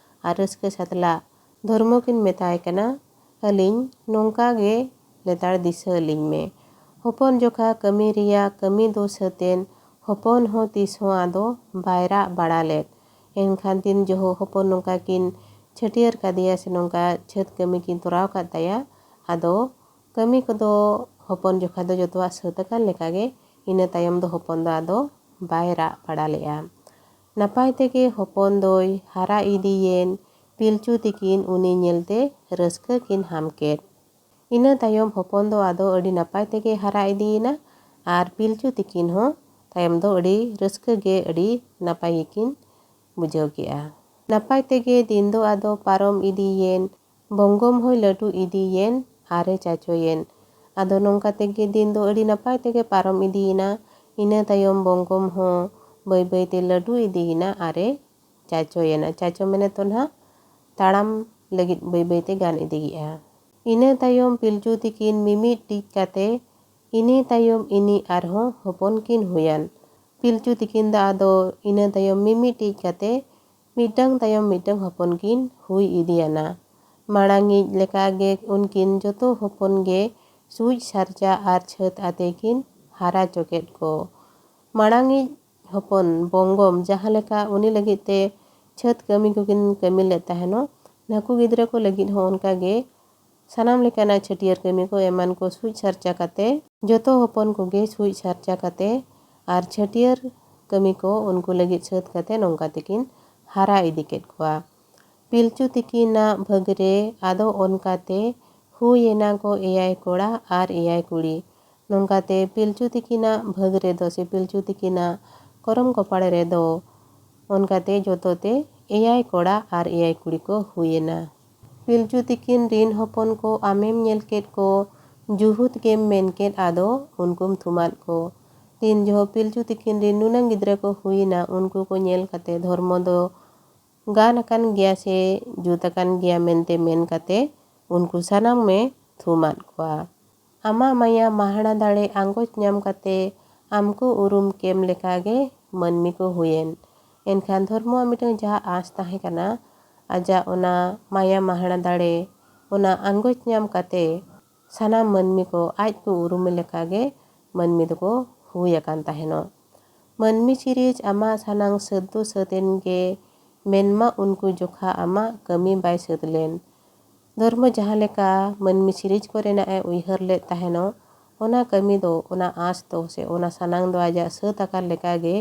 ᱟᱨ ᱨᱟᱹᱥᱠᱟᱹ ᱥᱟᱛᱞᱟᱜ ᱫᱷᱚᱨᱢᱚ ᱠᱤᱱ ᱢᱮᱛᱟᱭ ᱠᱟᱱᱟ, "ᱟᱹᱞᱤᱧ ᱱᱚᱝᱠᱟ ᱜᱮ ᱞᱮᱛᱟᱲ ᱫᱤᱥᱟᱹ ᱟᱹᱞᱤᱧ ᱢᱮ᱾ ᱦᱚᱯᱚᱱ ᱡᱚᱠᱷᱟ ᱠᱟᱹᱢᱤ ᱨᱮᱭᱟᱜ ᱠᱟᱹᱢᱤ ᱫᱚ ᱥᱟᱹᱛ ᱮᱱ, ᱦᱚᱯᱚᱱ ᱦᱚᱸ ᱛᱤᱥ ᱦᱚᱸ ᱟᱫᱚ ᱵᱟᱭ ᱨᱟᱜ ᱵᱟᱲᱟ ᱞᱮᱫ᱾" ᱮᱱᱠᱷᱟᱱ ᱛᱤᱱ ᱡᱚᱦᱚᱜ ᱦᱚᱯᱚᱱ ᱱᱚᱝᱠᱟ ᱠᱤᱱ ᱪᱷᱟᱹᱴᱭᱟᱹᱨ ᱠᱟᱫᱮᱭᱟ ᱥᱮ ᱱᱚᱝᱠᱟ ᱪᱷᱟᱹᱛ ᱠᱟᱹᱢᱤ ᱠᱤᱱ ᱛᱚᱨᱟᱣ ᱠᱟᱫ ᱛᱟᱭᱟ, ᱟᱫᱚ ᱠᱟᱹᱢᱤ ᱠᱚᱫᱚ ᱦᱚᱯᱚᱱ ᱡᱚᱠᱷᱟ ᱫᱚ ᱡᱚᱛᱚᱣᱟᱜ ᱥᱟᱹᱛ ᱟᱠᱟᱱ ᱞᱮᱠᱟᱜᱮ, ᱤᱱᱟᱹ ᱛᱟᱭᱚᱢ ᱫᱚ ᱦᱚᱯᱚᱱ ᱫᱚ ᱟᱫᱚ ᱵᱟᱭ ᱨᱟᱜ ᱵᱟᱲᱟ ᱞᱮᱜᱼᱟ᱾ ᱱᱟᱯᱟᱭ ᱛᱮᱜᱮ ᱦᱚᱯᱚᱱ ᱫᱚᱭ ᱦᱟᱨᱟ ᱤᱫᱤᱭᱮᱱ᱾ ᱯᱤᱞᱪᱩ ᱛᱤᱠᱤᱱ ᱩᱱᱤ ᱧᱮᱞᱛᱮ ᱨᱟᱹᱥᱠᱟᱹ ᱠᱤᱱ ᱦᱟᱢ ᱠᱮᱫ᱾ ᱤᱱᱟᱹ ᱛᱟᱭᱚᱢ ᱦᱚᱯᱚᱱ ᱫᱚ ᱟᱫᱚ ᱟᱹᱰᱤ ᱱᱟᱯᱟᱭ ᱛᱮᱜᱮ ᱦᱟᱨᱟ ᱤᱫᱤᱭᱮᱱᱟ ᱟᱨ ᱯᱤᱞᱪᱩ ᱛᱤᱠᱤᱱ ᱦᱚᱸ ᱛᱟᱭᱚᱢ ᱫᱚ ᱟᱹᱰᱤ ᱨᱟᱹᱥᱠᱟᱹ ᱜᱮ ᱟᱹᱰᱤ ᱱᱟᱯᱟᱭ ᱜᱮᱠᱤᱱ ᱵᱩᱡᱷᱟᱹᱣ ᱠᱮᱜᱼᱟ᱾ ᱱᱟᱯᱟᱭ ᱛᱮᱜᱮ ᱫᱤᱱ ᱫᱚ ᱟᱫᱚ ᱯᱟᱨᱚᱢ ᱤᱫᱤᱭᱮᱱ, ᱵᱚᱝᱜᱚᱢ ᱦᱚᱸᱭ ᱞᱟᱹᱴᱩ ᱤᱫᱤᱭᱮᱱ ᱟᱨᱮ ᱪᱟᱪᱚᱭᱮᱱ᱾ ᱟᱫᱚ ᱱᱚᱝᱠᱟ ᱛᱮᱜᱮ ᱫᱤᱱ ᱫᱚ ᱟᱹᱰᱤ ᱱᱟᱯᱟᱭ ᱛᱮᱜᱮ ᱯᱟᱨᱚᱢ ᱤᱫᱤᱭᱮᱱᱟ᱾ ᱤᱱᱟᱹ ᱛᱟᱭᱚᱢ ᱵᱚᱝᱜᱚᱢ ᱦᱚᱸ ᱵᱟᱹᱭ ᱵᱟᱹᱭ ᱛᱮ ᱞᱟᱹᱴᱩ ᱤᱫᱤᱭᱮᱱᱟ ᱟᱨᱮ ᱪᱟᱪᱚᱭᱮᱱᱟ᱾ ᱪᱟᱪᱚ ᱢᱮᱱᱮ ᱛᱚ ᱱᱟᱦᱟᱜ ᱛᱟᱲᱟᱢ ᱞᱟᱹᱜᱤᱫ ᱵᱟᱹᱭ ᱵᱟᱹᱭ ᱛᱮ ᱜᱟᱱ ᱤᱫᱤᱭᱮᱜᱼᱟ᱾ ᱤᱱᱟᱹ ᱛᱟᱭᱚᱢ ᱯᱤᱞᱪᱩ ᱛᱤᱠᱤᱱ ᱢᱤᱢᱤᱫ ᱴᱤᱡ ᱠᱟᱛᱮ ᱤᱱᱟᱹ ᱛᱟᱭᱚᱢ ᱤᱱᱤ ᱟᱨᱦᱚᱸ ᱦᱚᱯᱚᱱ ᱠᱤᱱ ᱦᱩᱭᱟᱱ᱾ ᱯᱤᱞᱪᱩ ᱛᱤᱠᱤᱱ ᱫᱚ ᱟᱫᱚ ᱤᱱᱟᱹ ᱛᱟᱭᱚᱢ ᱢᱤᱢᱤᱫ ᱴᱤᱡ ᱠᱟᱛᱮ ᱢᱤᱫᱴᱟᱝ ᱛᱟᱭᱚᱢ ᱢᱤᱫᱴᱟᱝ ᱦᱚᱯᱚᱱ ᱠᱤᱱ ᱦᱩᱭ ᱤᱫᱤᱭᱟᱱᱟ᱾ ᱢᱟᱲᱟᱝᱤᱡ ᱞᱮᱠᱟᱜᱮ ᱩᱱᱠᱤᱱ ᱡᱚᱛᱚ ᱦᱚᱯᱚᱱ ᱜᱮ ᱥᱩᱡ ᱥᱟᱨᱪᱟ ᱟᱨ ᱪᱷᱟᱹᱛ ᱟᱛᱮ ᱠᱤᱱ ᱦᱟᱨᱟ ᱪᱚ ᱠᱮᱫ ᱠᱚ᱾ ᱢᱟᱲᱟᱝᱤᱡ ᱦᱚᱯᱚᱱ ᱵᱚᱝᱜᱚᱢ ᱡᱟᱦᱟᱸ ᱞᱮᱠᱟ ᱩᱱᱤ ᱞᱟᱹᱜᱤᱫ ᱛᱮ ᱪᱷᱟᱹᱛ ᱠᱟᱹᱢᱤ ᱠᱚᱠᱤᱱ ᱠᱟᱹᱢᱤ ᱞᱮᱫ ᱛᱟᱦᱮᱱᱚᱜ, ᱱᱟᱹᱠᱩ ᱜᱤᱫᱽᱨᱟᱹ ᱠᱚ ᱞᱟᱹᱜᱤᱫ ᱦᱚᱸ ᱚᱱᱠᱟ ᱜᱮ ᱥᱟᱱᱟᱢ ᱞᱮᱠᱟᱱᱟᱜ ᱪᱷᱟᱹᱴᱭᱟᱹᱨ ᱠᱟᱹᱢᱤ ᱠᱚ ᱮᱢᱟᱱ ᱠᱚ ᱥᱩᱡ ᱥᱟᱨᱪᱟ ᱠᱟᱛᱮ, ᱡᱚᱛᱚ ᱦᱚᱯᱚᱱ ᱠᱚᱜᱮ ᱥᱩᱡ ᱥᱟᱨᱪᱟ ᱠᱟᱛᱮ ᱟᱨ ᱪᱷᱟᱹᱴᱭᱟᱹᱨ ᱠᱟᱹᱢᱤ ᱠᱚ ᱩᱱᱠᱩ ᱞᱟᱹᱜᱤᱫ ᱥᱟᱹᱛ ᱠᱟᱛᱮ ᱱᱚᱝᱠᱟ ᱛᱮᱠᱤᱱ ᱦᱟᱨᱟ ᱤᱫᱤ ᱠᱮᱫ ᱠᱚᱣᱟ᱾ ᱯᱤᱞᱪᱩ ᱛᱤᱠᱤᱱᱟᱜ ᱵᱷᱟᱹᱜᱽ ᱨᱮ ᱟᱫᱚ ᱚᱱᱠᱟᱛᱮ ᱦᱩᱭᱮᱱᱟ ᱠᱚ ᱮᱭᱟᱭ ᱠᱚᱲᱟ ᱟᱨ ᱮᱭᱟᱭ ᱠᱩᱲᱤ᱾ ᱱᱚᱝᱠᱟᱛᱮ ᱯᱤᱞᱪᱩ ᱛᱤᱠᱤᱱᱟᱜ ᱵᱷᱟᱹᱜᱽ ᱨᱮᱫᱚ ᱥᱮ ᱯᱤᱞᱪᱩ ᱛᱤᱠᱤᱱᱟᱜ ᱠᱚᱨᱚᱢ ᱠᱚᱯᱟᱲ ᱨᱮᱫᱚ ᱚᱱᱠᱟᱛᱮ ᱡᱚᱛᱚ ᱛᱮ ᱮᱭᱟᱭ ᱠᱚᱲᱟ ᱟᱨ ᱮᱭᱟᱭ ᱠᱩᱲᱤ ᱠᱚ ᱦᱩᱭᱮᱱᱟ᱾ ᱯᱤᱞᱪᱩ ᱛᱤᱠᱤᱱ ᱨᱤᱱ ᱦᱚᱯᱚᱱ ᱠᱚ ᱟᱢᱮᱢ ᱧᱮᱞ ᱠᱮᱫ ᱠᱚ, ᱡᱩᱦᱩᱫ ᱜᱮᱢ ᱢᱮᱱ ᱠᱮᱫ ᱟᱫᱚ ᱩᱱᱠᱩᱢ ᱛᱷᱩᱢᱟᱫ ᱠᱚ᱾ ᱛᱤᱱ ᱡᱚᱦᱚᱜ ᱯᱤᱞᱪᱩ ᱛᱤᱠᱤᱱ ᱨᱤᱱ ᱱᱩᱱᱟᱹᱝ ᱜᱤᱫᱽᱨᱟᱹ ᱠᱚ ᱦᱩᱭᱮᱱᱟ, ᱩᱱᱠᱩ ᱠᱚ ᱧᱮᱞ ᱠᱟᱛᱮ ᱫᱷᱚᱨᱢᱚ ᱫᱚ ᱜᱟᱱ ᱟᱠᱟᱱ ᱜᱮᱭᱟ ᱥᱮ ᱡᱩᱛ ᱟᱠᱟᱱ ᱜᱮᱭᱟ ᱢᱮᱱᱛᱮ ᱢᱮᱱ ᱠᱟᱛᱮ ᱩᱱᱠᱩ ᱥᱟᱱᱟᱢ ᱮ ᱛᱷᱩᱢᱟᱫ ᱠᱚᱣᱟ᱾ ᱟᱢᱟᱜ ᱢᱟᱭᱟ ᱢᱟᱦᱟᱲᱟ ᱫᱟᱲᱮ ᱟᱸᱜᱚᱪ ᱧᱟᱢ ᱠᱟᱛᱮ ᱟᱢ ᱠᱚ ᱩᱨᱩᱢ ᱠᱮᱢ ᱞᱮᱠᱟ ᱜᱮ ᱢᱟᱹᱱᱢᱤ ᱠᱚ ᱦᱩᱭᱮᱱ᱾ ᱮᱱᱠᱷᱟᱱ ᱫᱷᱚᱨᱢᱚᱣᱟᱜ ᱢᱤᱫᱴᱟᱝ ᱡᱟᱦᱟᱸ ᱟᱸᱥ ᱛᱟᱦᱮᱸ ᱠᱟᱱᱟ, ᱟᱡᱟᱜ ᱚᱱᱟ ᱢᱟᱭᱟ ᱢᱟᱦᱟᱲᱟ ᱫᱟᱲᱮ, ᱚᱱᱟ ᱟᱸᱜᱚᱪ ᱧᱟᱢ ᱠᱟᱛᱮ ᱥᱟᱱᱟᱢ ᱢᱟᱹᱱᱢᱤ ᱠᱚ ᱟᱡ ᱠᱚ ᱩᱨᱩᱢᱮ ᱞᱮᱠᱟ ᱜᱮ ᱢᱟᱹᱱᱢᱤ ᱫᱚᱠᱚ ᱦᱩᱭ ᱟᱠᱟᱱ ᱛᱟᱦᱮᱱᱚᱜ᱾ ᱢᱟᱹᱱᱢᱤ ᱥᱤᱨᱤᱡᱽ ᱟᱢᱟᱜ ᱥᱟᱱᱟᱝ ᱥᱟᱹᱛ ᱫᱚ ᱥᱟᱹᱛ ᱮᱱ ᱜᱮ, ᱢᱮᱱᱢᱟ ᱩᱱᱠᱩ ᱡᱚᱠᱷᱟ ᱟᱢᱟᱜ ᱠᱟᱹᱢᱤ ᱵᱟᱭ ᱥᱟᱹᱛ ᱞᱮᱱ᱾ ᱫᱷᱚᱨᱢᱚ ᱡᱟᱦᱟᱸ ᱞᱮᱠᱟ ᱢᱟᱹᱱᱢᱤ ᱥᱤᱨᱤᱡᱽ ᱠᱚᱨᱮᱱᱟᱜ ᱮ ᱩᱭᱦᱟᱹᱨ ᱞᱮᱫ ᱛᱟᱦᱮᱱᱚᱜ, ᱚᱱᱟ ᱠᱟᱹᱢᱤ ᱫᱚ, ᱚᱱᱟ ᱟᱸᱥ ᱫᱚ ᱥᱮ ᱚᱱᱟ ᱥᱟᱱᱟᱝ ᱫᱚ ᱟᱡᱟᱜ ᱥᱟᱹᱛ ᱟᱠᱟᱱ ᱞᱮᱠᱟ ᱜᱮ,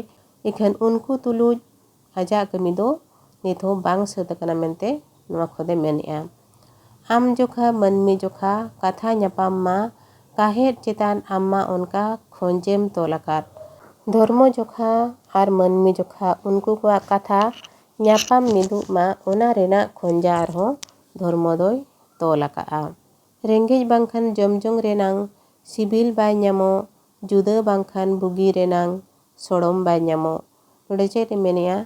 ᱤᱠᱷᱟᱹᱱ ᱩᱱᱠᱩ ᱛᱩᱞᱩᱡ ᱟᱡᱟᱜ ᱠᱟᱹᱢᱤ ᱫᱚ ᱱᱤᱛ ᱦᱚᱸ ᱵᱟᱝ ᱥᱟᱹᱛ ᱟᱠᱟᱱᱟ ᱢᱮᱱᱛᱮ ᱱᱚᱣᱟ ᱠᱷᱚᱫᱮ ᱢᱮᱱᱮᱜᱼᱟ᱾ ᱟᱢ ᱡᱚᱠᱷᱟ ᱢᱟᱹᱱᱢᱤ ᱡᱚᱠᱷᱟ ᱠᱟᱛᱷᱟ ᱧᱟᱯᱟᱢ ᱢᱟ, ᱠᱟᱦᱮᱫ ᱪᱮᱛᱟᱱ ᱟᱢ ᱢᱟ ᱚᱱᱠᱟ ᱠᱷᱚᱸᱡᱮᱢ ᱛᱚᱞ ᱟᱠᱟᱫ᱾ ᱫᱷᱚᱨᱢᱚ ᱡᱚᱠᱷᱟ ᱟᱨ ᱢᱟᱹᱱᱢᱤ ᱡᱚᱠᱷᱟ ᱩᱱᱠᱩ ᱠᱚᱣᱟᱜ ᱠᱟᱛᱷᱟ ᱧᱟᱯᱟᱢ ᱢᱤᱫᱚᱜ ᱢᱟ, ᱚᱱᱟ ᱨᱮᱱᱟᱜ ᱠᱷᱚᱸᱡᱟ ᱟᱨᱦᱚᱸ ᱫᱷᱚᱨᱢᱚ ᱫᱚᱭ ᱛᱚᱞ ᱟᱠᱟᱫᱼᱟ᱾ ᱨᱮᱸᱜᱮᱡ ᱵᱟᱝᱠᱷᱟᱱ ᱡᱚᱢ ᱡᱚᱝ ᱨᱮᱱᱟᱝ ᱥᱤᱵᱤᱞ ᱵᱟᱭ ᱧᱟᱢᱚᱜ, ᱡᱩᱫᱟᱹ ᱵᱟᱝᱠᱷᱟᱱ ᱵᱩᱜᱤ ᱨᱮᱱᱟᱝ ᱥᱚᱲᱚᱢ ᱵᱟᱭ ᱧᱟᱢᱚᱜ᱾ ᱱᱚᱰᱮ ᱪᱮᱫ ᱮ ᱢᱮᱱᱮᱜᱼᱟ?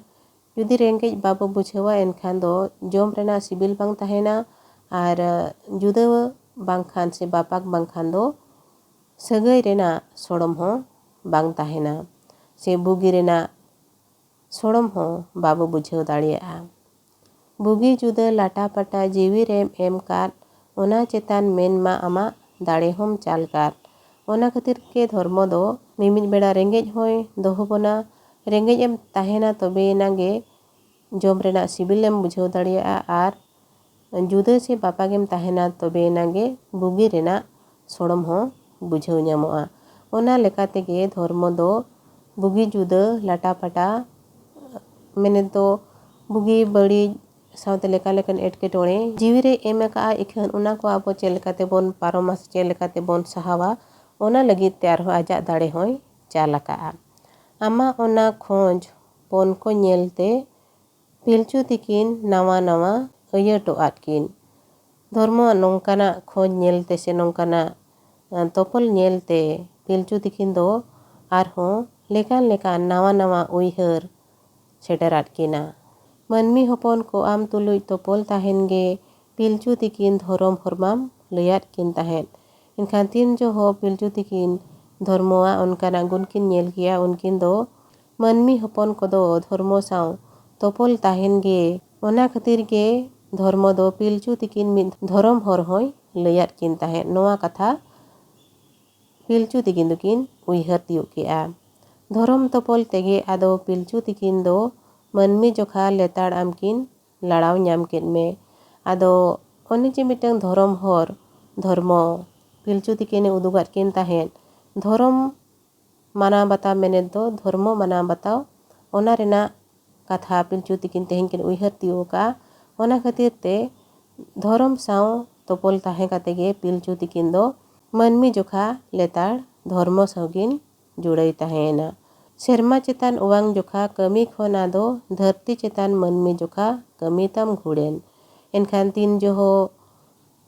ᱡᱩᱫᱤ ᱨᱮᱸᱜᱮᱡ ᱵᱟᱵᱚ ᱵᱩᱡᱷᱟᱹᱣᱟ, ᱮᱱᱠᱷᱟᱱ ᱫᱚ ᱡᱚᱢ ᱨᱮᱱᱟᱜ ᱥᱤᱵᱤᱞ ᱵᱟᱝ ᱛᱟᱦᱮᱱᱟ, ᱟᱨ ᱡᱩᱫᱟᱹ ᱵᱟᱝᱠᱷᱟᱱ ᱥᱮ ᱵᱟᱯᱟᱠ ᱵᱟᱝᱠᱷᱟᱱ ᱫᱚ ᱥᱟᱹᱜᱟᱹᱭ ᱨᱮᱱᱟᱜ ᱥᱚᱲᱚᱢ ᱦᱚᱸ ᱵᱟᱝ ᱛᱟᱦᱮᱱᱟ, ᱥᱮ ᱵᱩᱜᱤ ᱨᱮᱱᱟᱜ ᱥᱚᱲᱚᱢ ᱦᱚᱸ ᱵᱟᱵᱚ ᱵᱩᱡᱷᱟᱹᱣ ᱫᱟᱲᱮᱭᱟᱜᱼᱟ᱾ ᱵᱩᱜᱤ ᱡᱩᱫᱟᱹ ᱞᱟᱴᱟ ᱯᱟᱴᱟ ᱡᱤᱣᱤ ᱨᱮᱢ ᱮᱢ ᱠᱟᱫ, ᱚᱱᱟ ᱪᱮᱛᱟᱱ ᱢᱮᱱ ᱢᱟ ᱟᱢᱟᱜ ᱫᱟᱲᱮ ᱦᱚᱸᱢ ᱪᱟᱞ ᱠᱟᱫ᱾ ᱚᱱᱟ ᱠᱷᱟᱹᱛᱤᱨ ᱜᱮ ᱫᱷᱚᱨᱢᱚ ᱫᱚ ᱢᱤᱢᱤᱫ ᱵᱮᱲᱟ ᱨᱮᱸᱜᱮᱡ ᱦᱚᱸᱭ ᱫᱚᱦᱚ ᱵᱚᱱᱟ᱾ ᱨᱮᱸᱜᱮᱡ ᱮᱢ ᱛᱟᱦᱮᱱᱟ, ᱛᱚᱵᱮᱭᱮᱱᱟ ᱜᱮ ᱡᱚᱢ ᱨᱮᱱᱟᱜ ᱥᱤᱵᱤᱞᱮᱢ ᱵᱩᱡᱷᱟᱹᱣ ᱫᱟᱲᱮᱭᱟᱜᱼᱟ, ᱟᱨ ᱡᱩᱫᱟᱹ ᱥᱮ ᱵᱟᱯᱟᱜᱮᱢ ᱛᱟᱦᱮᱱᱟ, ᱛᱚᱵᱮᱭᱮᱱᱟ ᱜᱮ ᱵᱩᱜᱤ ᱨᱮᱱᱟᱜ ᱥᱚᱲᱚᱢ ᱦᱚᱸ ᱵᱩᱡᱷᱟᱹᱣ ᱧᱟᱢᱚᱜᱼᱟ᱾ ᱚᱱᱟ ᱞᱮᱠᱟ ᱛᱮᱜᱮ ᱫᱷᱚᱨᱢᱚ ᱫᱚ ᱵᱩᱜᱤ ᱡᱩᱫᱟᱹ ᱞᱟᱴᱟ ᱯᱟᱴᱟ, ᱢᱮᱱᱮᱫ ᱫᱚ ᱵᱩᱜᱤ ᱵᱟᱹᱲᱤᱡ ᱥᱟᱶᱛᱮ ᱞᱮᱠᱟ ᱞᱮᱠᱟᱱ ᱮᱴᱠᱮᱴᱚᱬᱮ ᱡᱤᱣᱤ ᱨᱮ ᱮᱢ ᱟᱠᱟᱫᱼᱟ, ᱤᱠᱷᱟᱹᱱ ᱚᱱᱟ ᱠᱚ ᱟᱵᱚ ᱪᱮᱫ ᱞᱮᱠᱟ ᱛᱮᱵᱚᱱ ᱯᱟᱨᱚᱢᱟ ᱥᱮ ᱪᱮᱫ ᱞᱮᱠᱟ ᱛᱮᱵᱚᱱ ᱥᱟᱦᱟᱣᱟ, ᱚᱱᱟ ᱞᱟᱹᱜᱤᱫ ᱛᱮ ᱟᱨᱦᱚᱸ ᱟᱡᱟᱜ ᱫᱟᱲᱮ ᱦᱚᱸᱭ ᱪᱟᱞ ᱟᱠᱟᱫᱼᱟ᱾ ᱟᱢᱟᱜ ᱚᱱᱟ ᱠᱷᱚᱸᱡᱽ ᱯᱚᱱ ᱠᱚ ᱧᱮᱞ ᱛᱮ ᱯᱤᱞᱪᱩ ᱛᱤᱠᱤᱱ ᱱᱟᱣᱟ ᱱᱟᱣᱟ ᱟᱹᱭᱟᱹᱴᱚᱜ ᱟᱫ ᱠᱤᱱ᱾ ᱫᱷᱚᱨᱢᱚᱣᱟᱜ ᱱᱚᱝᱠᱟᱱᱟᱜ ᱠᱷᱚᱸᱡᱽ ᱧᱮᱞ ᱛᱮ ᱥᱮ ᱱᱚᱝᱠᱟᱱᱟᱜ, ᱟᱸ, ᱛᱚᱯᱚᱞ ᱧᱮᱞ ᱛᱮ ᱯᱤᱞᱪᱩ ᱛᱤᱠᱤᱱ ᱫᱚ ᱟᱨᱦᱚᱸ ᱞᱮᱠᱟᱱ ᱞᱮᱠᱟᱱ ᱱᱟᱣᱟ ᱱᱟᱣᱟ ᱩᱭᱦᱟᱹᱨ ᱥᱮᱴᱮᱨᱟᱫ ᱠᱤᱱᱟ᱾ ᱢᱟᱹᱱᱢᱤ ᱦᱚᱯᱚᱱ ᱠᱚ ᱟᱢ ᱛᱩᱞᱩᱡ ᱛᱚᱯᱚᱞ ᱛᱟᱦᱮᱱ ᱜᱮ ᱯᱤᱞᱪᱩ ᱛᱤᱠᱤᱱ ᱫᱷᱚᱨᱚᱢ ᱦᱚᱨᱢᱟᱢ ᱞᱟᱹᱭᱟᱫ ᱠᱤᱱ ᱛᱟᱦᱮᱸᱫ᱾ ᱮᱱᱠᱷᱟᱱ ᱛᱤᱱ ᱡᱚᱦᱚᱜ ᱯᱤᱞᱪᱩ ᱛᱤᱠᱤᱱ ᱫᱷᱚᱨᱢᱚᱣᱟᱜ ᱚᱱᱠᱟᱱᱟᱜ ᱜᱩᱱ ᱠᱤᱱ ᱧᱮᱞ ᱠᱮᱭᱟ, ᱩᱱᱠᱤᱱ ᱫᱚ ᱢᱟᱹᱱᱢᱤ ᱦᱚᱯᱚᱱ ᱠᱚᱫᱚ ᱫᱷᱚᱨᱢᱚ ᱥᱟᱶ ᱛᱚᱯᱚᱞ ᱛᱟᱦᱮᱱ ᱜᱮ, ᱚᱱᱟ ᱠᱷᱟᱹᱛᱤᱨ ᱜᱮ ᱫᱷᱚᱨᱢᱚ ᱫᱚ ᱯᱤᱞᱪᱩ ᱛᱤᱠᱤᱱ ᱢᱤᱫ ᱫᱷᱚᱨᱚᱢ ᱦᱚᱨ ᱦᱚᱸᱭ ᱞᱟᱹᱭᱟᱫ ᱠᱤᱱ ᱛᱟᱦᱮᱸᱫ᱾ ᱱᱚᱣᱟ ᱠᱟᱛᱷᱟ ᱯᱤᱞᱪᱩ ᱛᱤᱠᱤᱱ ᱫᱚᱠᱤᱱ ᱩᱭᱦᱟᱹᱨ ᱛᱤᱭᱳᱜ ᱠᱮᱜᱼᱟ᱾ ᱫᱷᱚᱨᱚᱢ ᱛᱚᱯᱚᱞ ᱛᱮᱜᱮ ᱟᱫᱚ ᱯᱤᱞᱪᱩ ᱛᱤᱠᱤᱱ ᱫᱚ ᱢᱟᱹᱱᱢᱤ ᱡᱚᱠᱷᱟ ᱞᱮᱛᱟᱲ ᱟᱢ ᱠᱤᱱ ᱞᱟᱲᱟᱣ ᱧᱟᱢ ᱠᱮᱫ ᱢᱮ᱾ ᱟᱫᱚ ᱚᱱᱮ ᱡᱮ ᱢᱤᱫᱴᱟᱝ ᱫᱷᱚᱨᱚᱢ ᱦᱚᱨ, ᱫᱷᱚᱨᱢᱚ ᱯᱤᱞᱪᱩ ᱛᱤᱠᱤᱱᱮ ᱩᱫᱩᱜᱟᱫ ᱠᱤᱱ ᱛᱟᱦᱮᱸᱫ, ᱫᱷᱚᱨᱚᱢ ᱢᱟᱱᱟᱣ ᱵᱟᱛᱟᱣ ᱢᱮᱱᱮᱫ ᱫᱚ ᱫᱷᱚᱨᱢᱚ ᱢᱟᱱᱟᱣ ᱵᱟᱛᱟᱣ, ᱚᱱᱟ ᱨᱮᱱᱟᱜ ᱠᱟᱛᱷᱟ ᱯᱤᱞᱪᱩ ᱛᱤᱠᱤᱱ ᱛᱮᱦᱮᱧ ᱠᱤᱱ ᱩᱭᱦᱟᱹᱨ ᱛᱤᱭᱳᱜ ᱟᱠᱟᱫᱼᱟ᱾ ᱚᱱᱟ ᱠᱷᱟᱹᱛᱤᱨ ᱛᱮ ᱫᱷᱚᱨᱚᱢ ᱥᱟᱶ ᱛᱚᱯᱚᱞ ᱛᱟᱦᱮᱸ ᱠᱟᱛᱮ ᱜᱮ ᱯᱤᱞᱪᱩ ᱛᱤᱠᱤᱱ ᱫᱚ ᱢᱟᱹᱱᱢᱤ ᱡᱚᱠᱷᱟ ᱞᱮᱛᱟᱲ ᱫᱷᱚᱨᱢᱚ ᱥᱟᱶ ᱠᱤᱱ ᱡᱩᱲᱟᱹᱭ ᱛᱟᱦᱮᱸᱭᱮᱱᱟ᱾ ᱥᱮᱨᱢᱟ ᱪᱮᱛᱟᱱ ᱚᱣᱟᱝ ᱡᱚᱠᱷᱟ ᱠᱟᱹᱢᱤ ᱠᱷᱚᱱ ᱟᱫᱚ ᱫᱷᱟᱹᱨᱛᱤ ᱪᱮᱛᱟᱱ ᱢᱟᱹᱱᱢᱤ ᱡᱚᱠᱷᱟ ᱠᱟᱹᱢᱤ ᱛᱟᱢ ᱜᱷᱩᱲᱮᱱ᱾ ᱮᱱᱠᱷᱟᱱ ᱛᱤᱱ ᱡᱚᱦᱚᱜ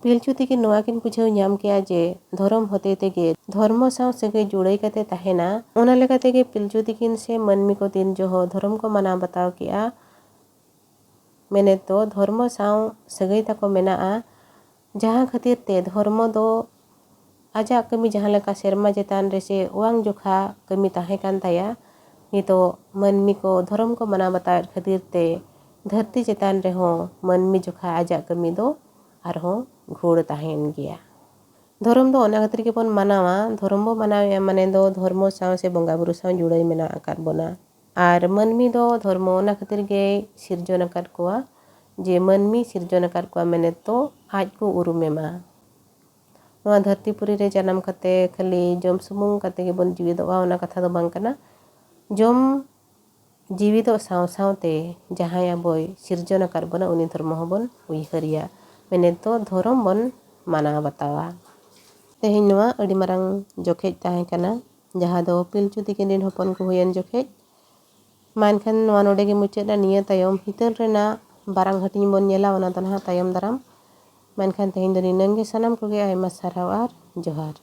ᱯᱤᱞᱪᱩ ᱛᱤᱠᱤᱱ ᱱᱚᱣᱟ ᱠᱤᱱ ᱵᱩᱡᱷᱟᱹᱣ ᱧᱟᱢ ᱠᱮᱜᱼᱟ ᱡᱮ ᱫᱷᱚᱨᱚᱢ ᱦᱚᱛᱮ ᱛᱮᱜᱮ ᱫᱷᱚᱨᱢᱚ ᱥᱟᱶ ᱥᱟᱹᱜᱟᱹᱭ ᱡᱩᱲᱟᱹᱭ ᱠᱟᱛᱮ ᱛᱟᱦᱮᱱᱟ, ᱚᱱᱟ ᱞᱮᱠᱟ ᱛᱮᱜᱮ ᱯᱤᱞᱪᱩ ᱛᱤᱠᱤᱱ ᱥᱮ ᱢᱟᱹᱱᱢᱤ ᱠᱚ ᱛᱤᱱ ᱡᱚᱦᱚᱜ ᱫᱷᱚᱨᱚᱢ ᱠᱚ ᱢᱟᱱᱟᱣ ᱵᱟᱛᱟᱣ ᱠᱮᱜᱼᱟ, ᱢᱮᱱᱮᱫ ᱫᱚ ᱫᱷᱚᱨᱢᱚ ᱥᱟᱶ ᱥᱟᱹᱜᱟᱹᱭ ᱛᱟᱠᱚ ᱢᱮᱱᱟᱜᱼᱟ, ᱡᱟᱦᱟᱸ ᱠᱷᱟᱹᱛᱤᱨ ᱛᱮ ᱫᱷᱚᱨᱢᱚ ᱫᱚ ᱟᱡᱟᱜ ᱠᱟᱹᱢᱤ ᱡᱟᱦᱟᱸ ᱞᱮᱠᱟ ᱥᱮᱨᱢᱟ ᱪᱮᱛᱟᱱ ᱨᱮ ᱥᱮ ᱚᱣᱟᱝ ᱡᱚᱠᱷᱟ ᱠᱟᱹᱢᱤ ᱛᱟᱦᱮᱸ ᱠᱟᱱ ᱛᱟᱭᱟ, ᱱᱤᱛᱚᱜ ᱢᱟᱹᱱᱢᱤ ᱠᱚ ᱫᱷᱚᱨᱚᱢ ᱠᱚ ᱢᱟᱱᱟᱣ ᱵᱟᱛᱟᱣᱮᱫ ᱠᱷᱟᱹᱛᱤᱨ ᱛᱮ ᱫᱷᱟᱹᱨᱛᱤ ᱪᱮᱛᱟᱱ ᱨᱮᱦᱚᱸ ᱢᱟᱹᱱᱢᱤ ᱡᱚᱠᱷᱟ ᱟᱡᱟᱜ ᱠᱟᱹᱢᱤ ᱫᱚ ᱟᱨᱦᱚᱸ ᱜᱷᱩᱲ ᱛᱟᱦᱮᱸᱭᱮᱱ ᱜᱮᱭᱟ᱾ ᱫᱷᱚᱨᱚᱢ ᱫᱚ ᱚᱱᱟ ᱠᱷᱟᱹᱛᱤᱨ ᱜᱮᱵᱚᱱ ᱢᱟᱱᱟᱣᱟ, ᱫᱷᱚᱨᱚᱢ ᱵᱚ ᱢᱟᱱᱟᱣᱮᱫᱼᱟ ᱢᱟᱱᱮ ᱫᱚ ᱫᱷᱚᱨᱢᱚ ᱥᱟᱶ ᱥᱮ ᱵᱚᱸᱜᱟ ᱵᱩᱨᱩ ᱥᱟᱶ ᱡᱩᱲᱟᱹᱭ ᱢᱮᱱᱟᱜ ᱟᱠᱟᱫ ᱵᱚᱱᱟ᱾ ᱟᱨ ᱢᱟᱹᱱᱢᱤ ᱫᱚ ᱫᱷᱚᱨᱢᱚ ᱚᱱᱟ ᱠᱷᱟᱹᱛᱤᱨ ᱜᱮᱭ ᱥᱤᱨᱡᱚᱱ ᱟᱠᱟᱫ ᱠᱚᱣᱟ ᱡᱮ ᱢᱟᱹᱱᱢᱤ ᱥᱤᱨᱡᱚᱱ ᱟᱠᱟᱫ ᱠᱚᱣᱟ ᱢᱮᱱᱮᱫ ᱫᱚ ᱟᱡ ᱠᱚ ᱩᱨᱩᱢᱮ ᱢᱟ᱾ ᱱᱚᱣᱟ ᱫᱷᱟᱹᱨᱛᱤ ᱯᱩᱨᱤ ᱨᱮ ᱡᱟᱱᱟᱢ ᱠᱟᱛᱮ ᱠᱷᱟᱹᱞᱤ ᱡᱚᱢ ᱥᱩᱢᱩᱝ ᱠᱟᱛᱮ ᱜᱮᱵᱚᱱ ᱡᱤᱣᱮᱫᱚᱜᱼᱟ, ᱚᱱᱟ ᱠᱟᱛᱷᱟ ᱫᱚ ᱵᱟᱝ ᱠᱟᱱᱟ᱾ ᱡᱚᱢ ᱡᱤᱣᱮᱫᱚᱜ ᱥᱟᱶ ᱥᱟᱶᱛᱮ ᱡᱟᱦᱟᱸᱭ ᱟᱵᱚᱭ ᱥᱤᱨᱡᱚᱱ ᱟᱠᱟᱫ ᱵᱚᱱᱟ ᱩᱱᱤ ᱫᱷᱚᱨᱢᱚ ᱦᱚᱸᱵᱚᱱ ᱩᱭᱦᱟᱹᱨᱮᱭᱟ, ᱢᱮᱱᱮᱫ ᱫᱚ ᱫᱷᱚᱨᱚᱢ ᱵᱚᱱ ᱢᱟᱱᱟᱣ ᱵᱟᱛᱟᱣᱟ᱾ ᱛᱮᱦᱮᱧ ᱱᱚᱣᱟ ᱟᱹᱰᱤ ᱢᱟᱨᱟᱝ ᱡᱚᱠᱷᱮᱡ ᱛᱟᱦᱮᱸ ᱠᱟᱱᱟ, ᱡᱟᱦᱟᱸ ᱫᱚ ᱯᱤᱞᱪᱩ ᱛᱤᱠᱤᱱ ᱨᱮᱱ ᱦᱚᱯᱚᱱ ᱠᱚ ᱦᱩᱭᱮᱱ ᱡᱚᱠᱷᱮᱡ᱾ ᱢᱟ ᱮᱱᱠᱷᱟᱱ ᱱᱚᱣᱟ ᱱᱚᱰᱮ ᱜᱮ ᱢᱩᱪᱟᱹᱫ ᱮᱱᱟ᱾ ᱱᱤᱭᱟᱹ ᱛᱟᱭᱚᱢ ᱦᱤᱛᱟᱹᱞ ᱨᱮᱱᱟᱜ ᱵᱟᱨᱟᱝ ᱦᱟᱹᱴᱤᱧ ᱵᱚᱱ ᱧᱮᱞᱟ, ᱚᱱᱟ ᱫᱚ ᱱᱟᱦᱟᱜ ᱛᱟᱭᱚᱢ ᱫᱟᱨᱟᱢ᱾ ᱢᱮᱱᱠᱷᱟᱱ ᱛᱮᱦᱮᱧ ᱫᱚ ᱱᱤᱱᱟᱹᱝ ᱜᱮ᱾ ᱥᱟᱱᱟᱢ ᱠᱚᱜᱮ ᱟᱭᱢᱟ ᱥᱟᱨᱦᱟᱣ ᱟᱨ ᱡᱚᱦᱟᱨ᱾